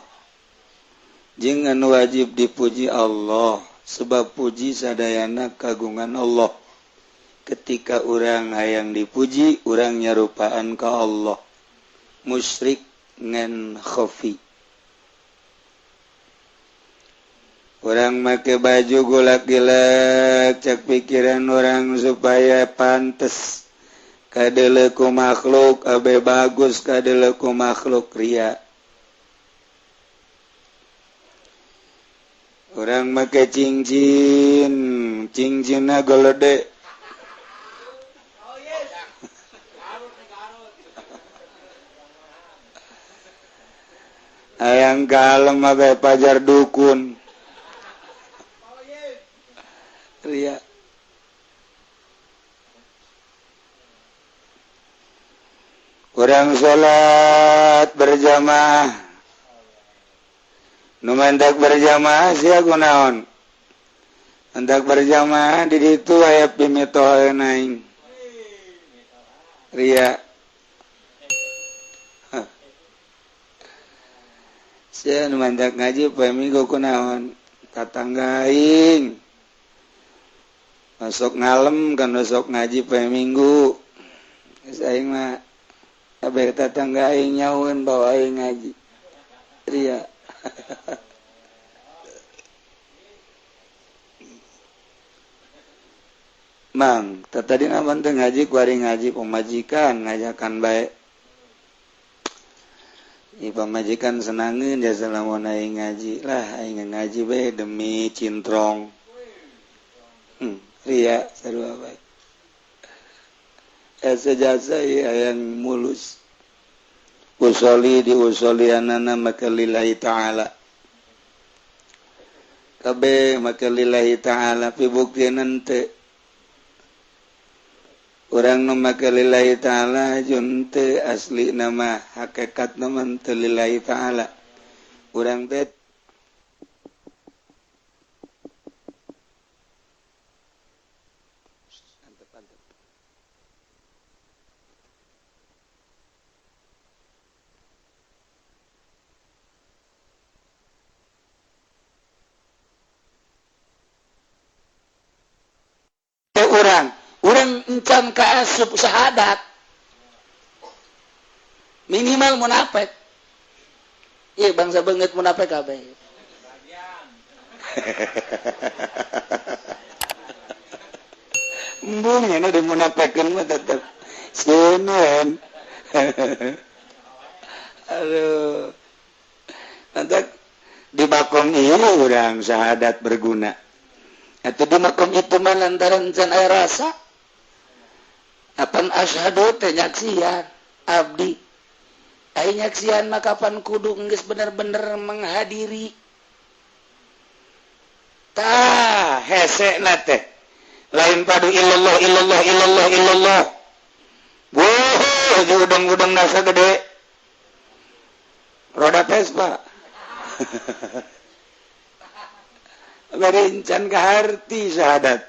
jeung anu wajib dipuji Allah, sebab puji sadayana kagungan Allah. Ketika urang hayang dipuji, urang nyarupaan ka Allah. Musyrik ngan khafi. Urang make baju gulak-gilek, cek pikiran orang supaya pantes kadeleku makhluk, abe bagus kadeleku makhluk, ria. Urang make cincin, cincinna golede. Ayang kalem abe pajar dukun. Ria. Kurang salat berjamaah, nu mantak berjamaah sia kunaon? Mantak berjamaah di ditu aya pimitoheun aing. Ria. Sia nu mantak ngaji poe Minggu kunaon? Tatangga aing. Masuk ngalem kan masuk ngaji poe Minggu. Geus aing mah kabeh tatangga aing nyaun bawa aing ngaji. Ria. Mang, tadi naon teh ngaji kuari ngaji pamajikan ngajakan bae. Ieu pamajikan senangeun jasa lamun aing ngaji lah, aing ngaji bae demi cintrong. Ria sarua bae. Jasa yang mulus. Usoli diusolianana maka lillahi ta'ala. Kabeh maka lillahi ta'ala pibuktian teu. Urang nu maka lillahi ta'ala jun teu asli nama hakikat nama teu lillahi ta'ala. Urang teh urang encan ka asup syahadat minimal munafik. Ieu bangsa beungeut munafik kabeh. Embung nya di munafikeun mah tetep sieun. Aduh. Nanti di makom ieu urang syahadat berguna. Atau di makom itu mah lantaran can aya rasa. Apan asyhadu teh nyaksian abdi. Ai nyaksian mah kapan kudu geus bener-bener menghadiri. Tah hesena teh. Lain padu illallah illallah illallah illallah. Wuh, udang-udang nasa gede. Roda Vespa. Bari encan kaharti syahadat.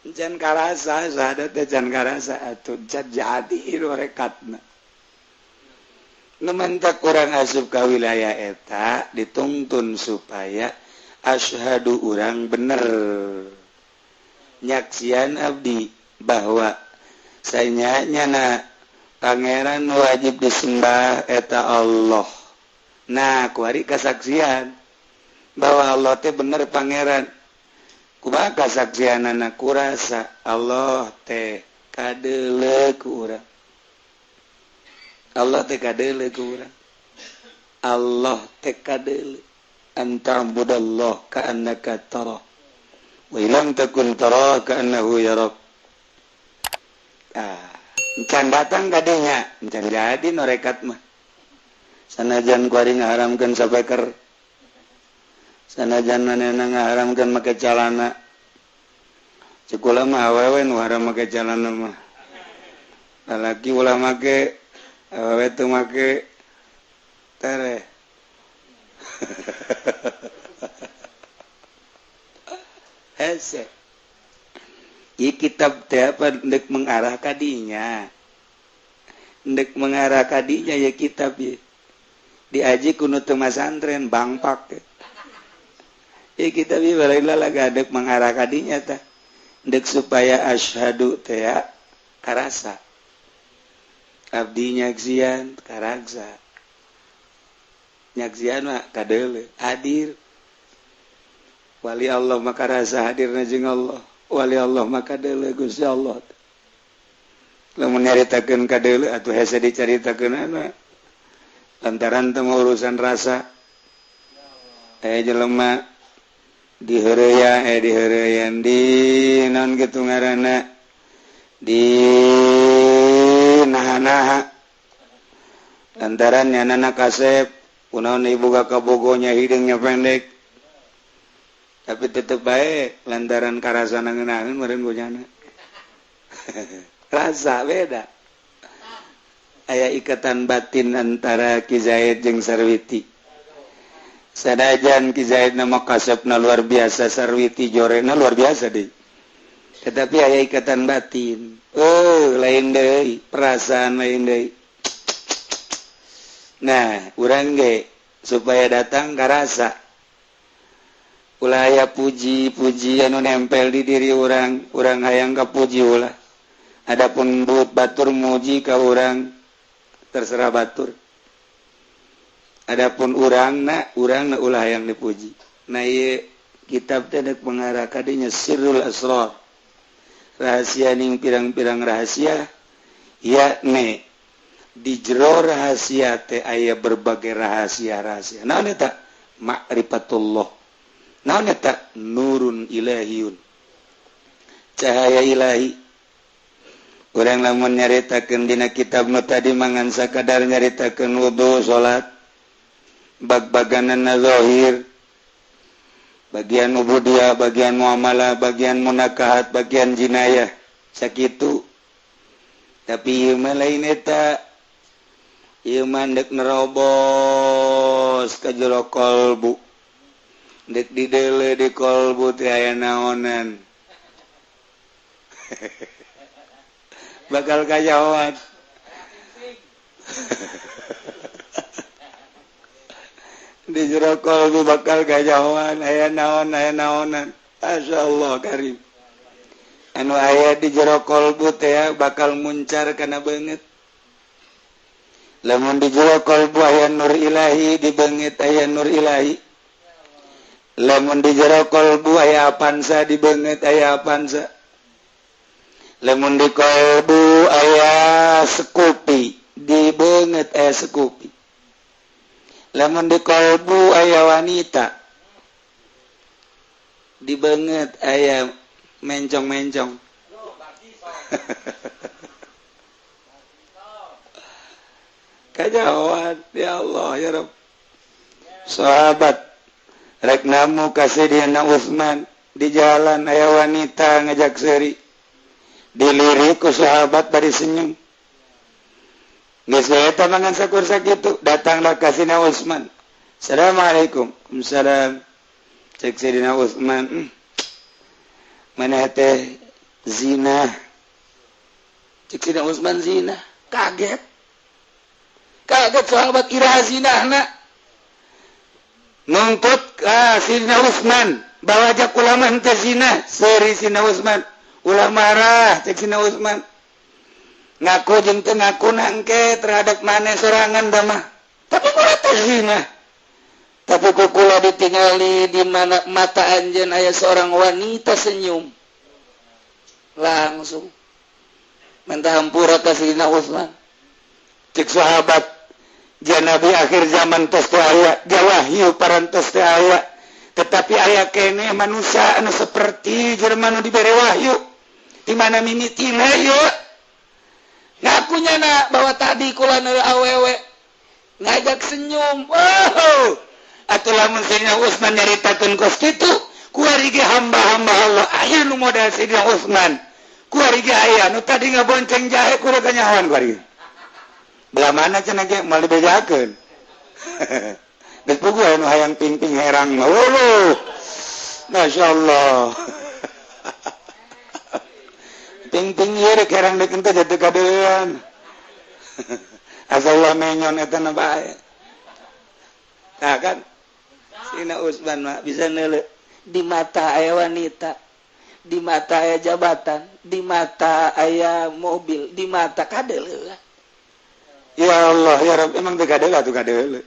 Encan karasa syahadat teh can karasa atuh can jadi rekatna. Nu mentak urang asup ka wilayah eta dituntun supaya asyhadu urang bener. Nyaksian abdi bahwa sanya nyana pangeran wajib disembah eta Allah. Nah, kuari kasaksian bahwa Allah teh bener pangeran. Kumaha kasaksianana kurasa Allah teh kadeuleu ku urang. Allah teh kadeuleu ku urang. Allah teh kadeuleu. Anta'budallah ka'annaka tara wa illam takun tara ka'annahu yarak. Ah, encan datang kadinya, encan jadi norekat mah. Sanajan kuari ngaharamkeun sapeker. Sanajan manehna ngaharamkeun make calana. Cek ulah mah awewe nu haram make calana mah. Lalaki ulah make, awewe teu make tereh. Hese. Ieu kitab teh apa ndek mengarah kadinya. Ndek mengarah kadinya ya kitab ye. Diaji ku nu teu masantren bangpak. Ieu kitab ieu balik lalaga ndek mengarah kadinya tah. Ndek supaya asyhadu teh ya karasa. Abdi nyaksian karaksa. Nyaksian mah kadeuleu hadir. Wali Allah maka rasa hadirna jeung Allah. Wali Allah maka deuleu Gusti Allah. Lamun nyaritakeun kadeuleu atuh hese dicaritakeunana. Lantaran teu urusan rasa. Jelema diheureya diheureyan di naon kitu ngaranna di naha-naha. Lantaran nyanana kasep kunaon ibu kabogonya hidungnya pendek. Tapi tetep baik lantaran karasana ngeunaheun meureun gojana. Rasa beda. Aya ikatan batin antara Ki Zaid jeung Sarwiti. Sanajan Ki Zaid nama kasepna luar biasa, Sarwiti jorena luar biasa deui. Tetapi aya ikatan batin. Oh, lain deui, perasaan lain deui. Nah, urang ge supaya datang karasa. Ulah aya puji-puji anu nempel di diri urang, urang hayang kapuji ulah. Adapun buut batur muji ka urang, terserah batur. Adapun urangna ulah hayang dipuji. Nah ieu kitab teh deuk mengarah ka dinya sirrul asrar. Rahasia ning pirang-pirang rahasia yakni di jero rahasia teh aya berbagai rahasia-rahasia. Naon eta? Ma'rifatullah. Naon eta? Nurun ilahiyun. Cahaya ilahi. Urang lamun nyaritakeun dina kitab nu tadi mangan sakadar nyaritakeun wudu salat bag-baganana zahir, bagian ubudiyah, bagian muamalah, bagian munakahat, bagian jinayah, sakitu. Tapi ieu mah lain eta. Ieu mah ndek nerobos ka jero kolbu. Dek dideuleu di kolbu teh aya naonan. Bakal kajahoan. Di jero kolbu bakal kajahoan aya naon aya naonan. Masyaallah karim. Anu aya di jero kolbu teh bakal muncar kana beungeut. Lamun di jero kolbu aya nur ilahi, di beungeut aya nur ilahi. Lamun di jero kolbu aya apansa, di beungeut aya apansa. Lamun di kolbu aya sekupi, di beungeut aya sekupi. Lamun di kolbu aya wanita, di beungeut aya mencong-mencong. Kajauhan ya Allah ya Rabb. Sahabat rek namu ka Sayyidina Utsman di jalan aya wanita ngajak seuri. Dilirik ku sahabat bari senyum. Geus eta mangan sakur sakitu, datanglah ka Sayyidina Utsman. Assalamualaikum. Waalaikumsalam. Cek Sayyidina Utsman, mana teh zina. Cek Sayyidina Utsman zina, kaget. Kaget sahabat iraha zinahna. Nuntut ka Sayyidina Utsman bawa jak ulama henteu zina, seuri Sayyidina Utsman. Ulah marah cek Sayyidina Utsman. Ngaku jeung teu ngaku nangke terhadap maneh sorangan da mah. Tapi kula teh zina. Tapi ku kula ditingali di mana mata anjeun aya seorang wanita senyum. Langsung minta hampura ka Sayyidina Utsman. Cek sahabat, ja nabi akhir zaman tos teh aya, jawahyu parantos teh aya. Tetapi aya keneh manusia anu seperti jelema nu dibere wahyu. Di mana mimitina ieu? Ngakunya na bahwa tadi kula awewe ngajak senyum. Wow. Atuh lamun Sayyidina Utsman nyaritakeun kos kitu, kuari ge hamba-hamba Allah aya nu modal Sayyidina Utsman. Kuari ge aya nu tadi ngabonceng jahe kudu kanyahoan kuari. Belah mana cenah ge moal dibejakeun. Geus puguh anu hayang pingping herang mah. Waduh. Masyaallah. Ping-ping ieu rek herang deuk teh jadi kadean. Asal ulah menyon eta na bae. Tah kan Sina Usman mah bisa neuleuh di mata aya wanita, di mata aya jabatan, di mata aya mobil, di mata kadeuleuh. Ya Allah ya Rabb, emang teu kadeuleuh atuh kadeuleuh.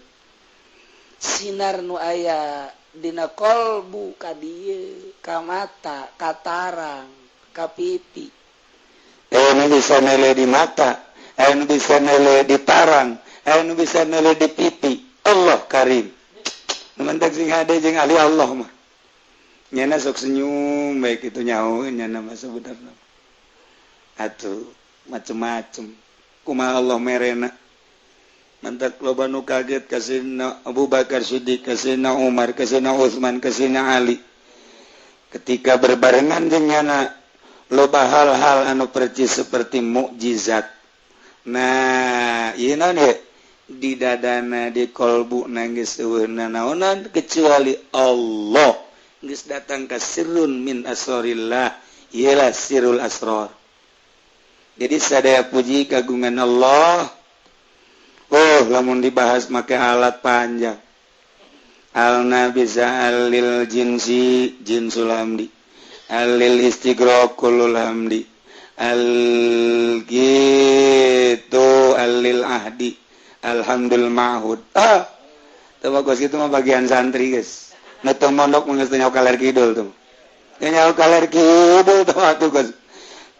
Sinar nu aya dina kolbu ka dieu, ka mata, ka tarang, ka pipi. Anu bisa neuleuh di mata, anu bisa neuleuh di tarang, anu bisa neuleuh di pipi. Allah karim. Mentak sing hade jeung ahli Allah mah. Nyana sok senyum baik itu nyaho nyana mah sebenarna. Atuh macem-macem. Kumaha Allah merena. Mantak loba nu kaget ka Sayyidina Abu Bakar Siddiq, ka Sayyidina Umar, ka Sayyidina Utsman, ka Sayyidina Ali. Ketika berbarengan jeung nyana loba hal-hal anu percis seperti mukjizat. Nah, ieu naon ye? Di dadana di kolbu geus eueuh nanaonan kecuali Allah. Geus datang ka sirrun min asrorillah, ialah sirrul asror. Jadi sadaya puji kagungan Allah. Oh, lamun dibahas make alat panjang. Alna bisa alil jinsi jinsul hamdi, alil istighra kullul hamdi, al gitu alil ahdi, alhamdul ma'hud. Ah, teu bagus itu mah bagian santri guys. Nu teu mondok mah geus teu nyaho kaler kidul tuh. Teu nyaho kaler kidul tuh atuh guys.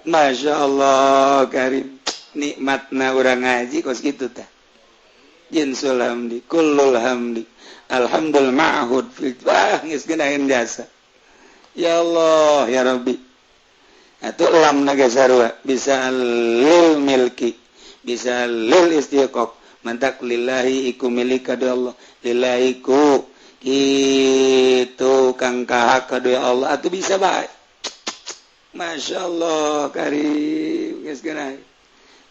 Masya Allah karim, nikmatna urang ngaji kos kitu tah. Jinsul hamdi, kullul hamdi, alhamdul ma'hud fil wah geus geunaheun jasa. Ya Allah ya Rabbi. Atuh lam na ge sarua bisa lil milki, bisa lil istiqaq. Mantak lillahi iku milik ka Allah, lillahi ku kitu kang kahak ka Allah atuh bisa bae. Masya Allah karim geus geunah.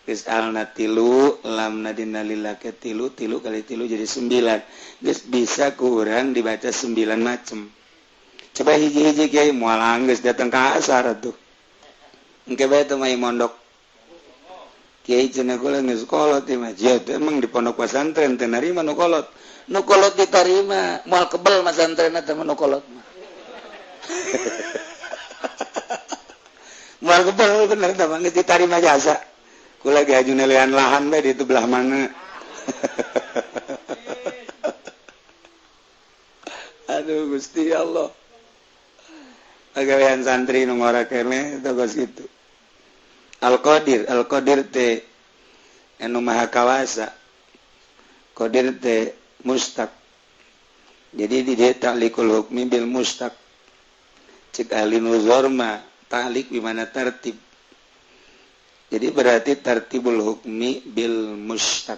Geus alna tilu, lamna dina lillah ke tilu, tilu kali tilu jadi 9. Geus bisa kurang dibaca 9 macem. Coba hiji-hiji kiai moal anggeus datang ka asar atuh. Engke bae teh mah mondok. Kiai cenah kula geus kolot ieu mah. Jia teh emang di pondok pesantren teh narima nu kolot. Nu kolot ditarima, moal kebel masantrenna teh nu kolot mah. Moal kebel bener tah geus ditarima jasa. Kula ge haju nelean lahan bae di itu belah mana. Aduh Gusti Allah. Pagawean santri nu ngora keneh eta geus kitu. Al-Qadir, Al-Qadir teh anu maha kawasa. Qadir teh mustaq. Jadi di dieu ta'liqul hukmi bil mustaq. Cek ahli nuzur mah ta'liq di mana tertib. Jadi berarti tartibul hukmi bil mustaq.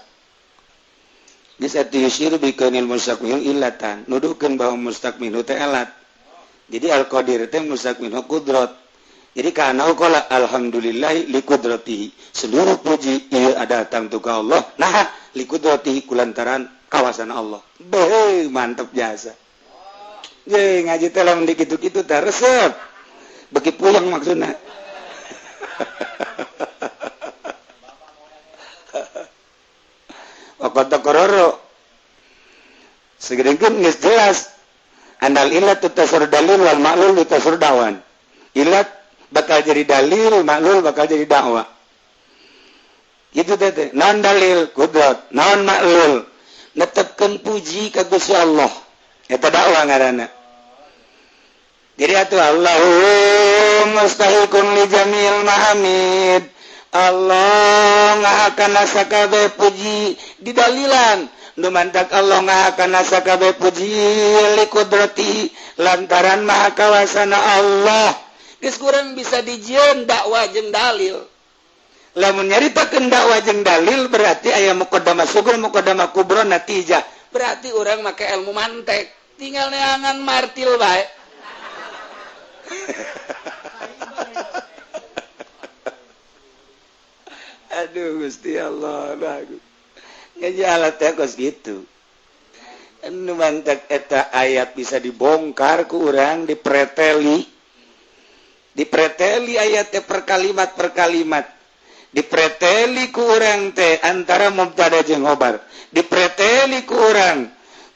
Geus atuh yusiru bi kaunil mustaq minhu illatan, nuduhkeun bahwa mustaq minhu teh alat. Jadi al-qadir teh mustaq minhu qudrat. Jadi kana qala alhamdulillahi liqudratihi. Seluruh puji ieu datang tu ka Allah. Nah, liqudratihi kulantaran kawasan Allah. Beuh, mantep jasa. Ye ngaji teh lamun dikitu-kitu teh resep. Beki puyeng maksudna. Waqad taqarrara. Segedengkeun geus jelas. Andal illat tutasur dalil wal ma'lul tutasur dawan. Illat bakal jadi dalil, maklul bakal jadi dakwah. Gitu teh. Naon dalil kudrat, naon maklul. Netepkeun puji ka Gusti Allah. Eta dakwah ngaranna. Jadi atuh Allahu mustahiqun li jamil mahamid. Allah ngahakan sakabeh puji didalilan. Nu mantak Allah ngahakan sakabeh puji li kudrati lantaran maha kawasana Allah. Geus kurang bisa dijieun dakwah jeung dalil. Lamun nyaritakeun dakwah jeung dalil berarti aya muqaddamah sughra muqaddamah kubra natijah. Berarti urang make ilmu mantek, tinggal neangan martil bae. Aduh Gusti Allah bagus. Ngaji alat teh kos kitu. Anu mantak eta ayat bisa dibongkar ku urang dipreteli. Dipreteli ayat teh per kalimat per kalimat, dipreteli ku urang teh antara mubtada jeung khobar, dipreteli ku urang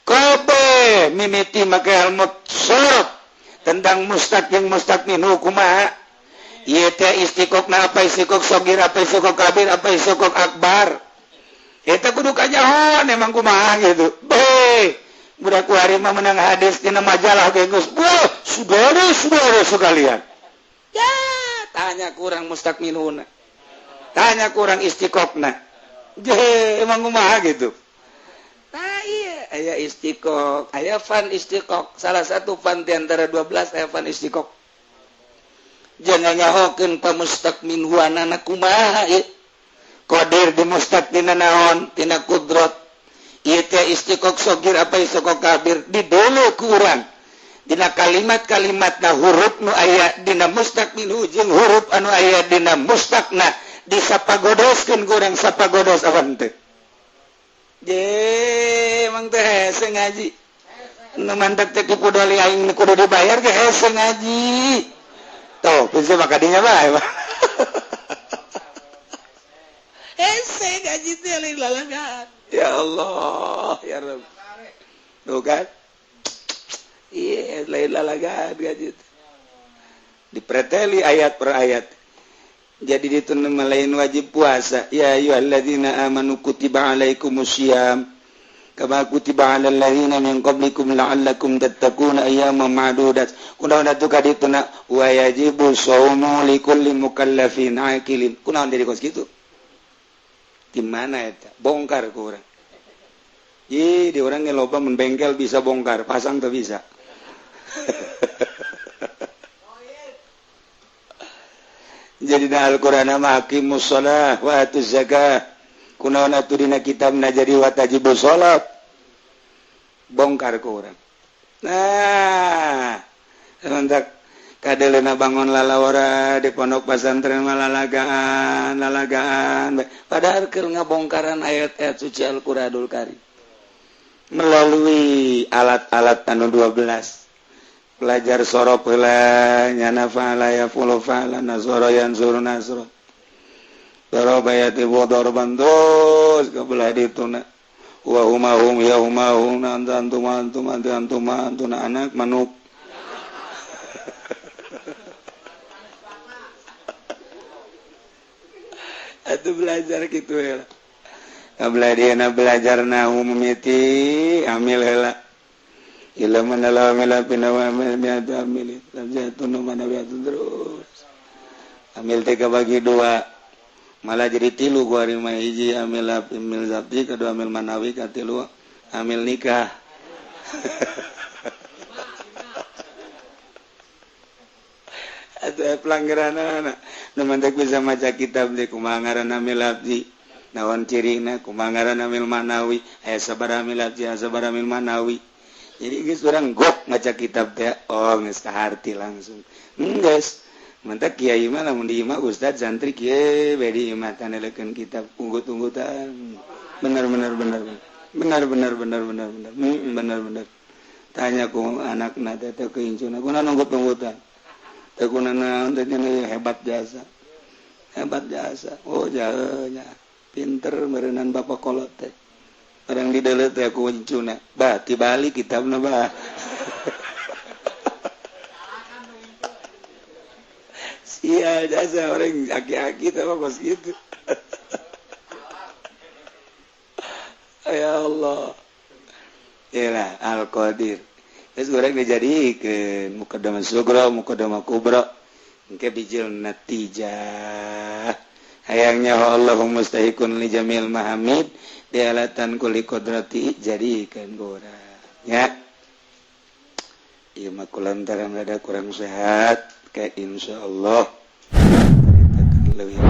kobe mimiti make ilmu sorof tentang mustaq jeung mustaq minhu kumaha ieu teh, istiqoqna apa, istiqoq sogir apa, istiqoq kabir apa, istiqoq akbar. Eta kudu kanyahoan emang kumaha gitu. Be budak kuari mah menang hadis dina majalah ge geus, wah, saudara-saudara sekalian ya. Tanya kurang mustaq minhuna, tanya kurang istiqoqna je emang kumaha gitu. Nah iya, aya istiqoq, aya fan istiqoq, salah satu fan di antara 12 aya fan istiqoq. Jangan nyahokeun pa mustaq minhuanana kumaha ieu. Qadir di mustaq tina naon, tina kudrat. Ieu teh istiqoq sogir apa istiqoq kabir, didulu ku urang. Dina kalimat-kalimat na huruf nu aya dina mustaq minhu jeung huruf anu aya dina mustaqna disapagodoskeun ku urang, sapagodos apa henteu? Je emang teh hese ngaji. Nu mantak teh kudoli aing kudu dibayar ge hese ngaji. Tuh, bisa maka dinya bae. Hese ngaji teh lain lalagaan. Ya Allah, ya Rabb. Tuh kan? Iya, lain lalagaan ngaji teh. Dipreteli ayat per ayat. Jadi itu lain wajib puasa. Ya ayyuhalladzina amanu kutiba alaikumusiyam kama kutiba alal ladzina min qablikum la'allakum tattaquna ayyaman ma'dudat. Kunaon atuh ka dituna wa yajibu shaumu likulli mukallafin aqilin. Kunaon jadi kos kitu? Di mana eta? Bongkar ku urang. Ih, di urang ge loba mun bengkel bisa bongkar, pasang teu bisa. Jadi na Al-Qur'an mah aqimus shalah wa atuz zakah. Kunaon atuh dina kitabna jadi wa tajibu shalat. Bongkar ku urang. Nah, rentak kadeleuna bangun lalawara di pondok pesantren mah lalagaan, lalagaan. Padahal keur ngabongkaran ayat-ayat suci Al-Qur'anul Karim melalui alat-alat anu 12. Belajar sorof heula, nyana fa'ala yaf'ulu fa'ala, nasara yansuru nasra, daraba yadribu darban, terus ke belah dituna wa huma hum ya huma hum anta antum antum anti antum antuna anak manuk. Atuh belajar kitu heula. Belah dieuna belajar nahu mimiti amil heula. Ila mana amil pinawa amil miatu amil lamjatun mana miatu terus. Amil teh bagi dua malah jadi tilu gua ari mah, hiji amil amil zabti, kedua amil manawi, katilu amil nikah. Atuh pelanggaranana nu mantek bisa maca kitab teh kumaha ngaran amil abdi, naon cirina, kumaha ngaran amil manawi, aya sabaraha amil abdi, aya sabaraha amil manawi. Jadi geus urang gok maca kitab teh, oh geus kaharti langsung. Geus mantak kiai mah lamun di imah ustad santri kieu bae di imah tanelekeun kitab unggut-unggutan. Bener bener bener bener bener bener bener bener bener bener. Tanya ku anakna teh teh ke incuna, kunaon unggut-unggutan? Teh kunaon teh hebat jasa. Hebat jasa. Oh jauhnya pinter meureunan bapak kolot teh. Orang di dalam teh aku incuna. Bah, tibalik kitabna bah. Sia jasa orang aki-aki teh mah kos kitu. Ya Allah. Yalah Al-Qadir. Geus urang dijadikeun muqaddamah sugra, muqaddamah kubra. Engke bijil natijah. Hayangnya Allahu mustahikun li jamil mahamid dialatan kuli kodrati jadikan gorang ya. Ieu mah kulantaran rada kurang sehat kayak insyaallah leuwih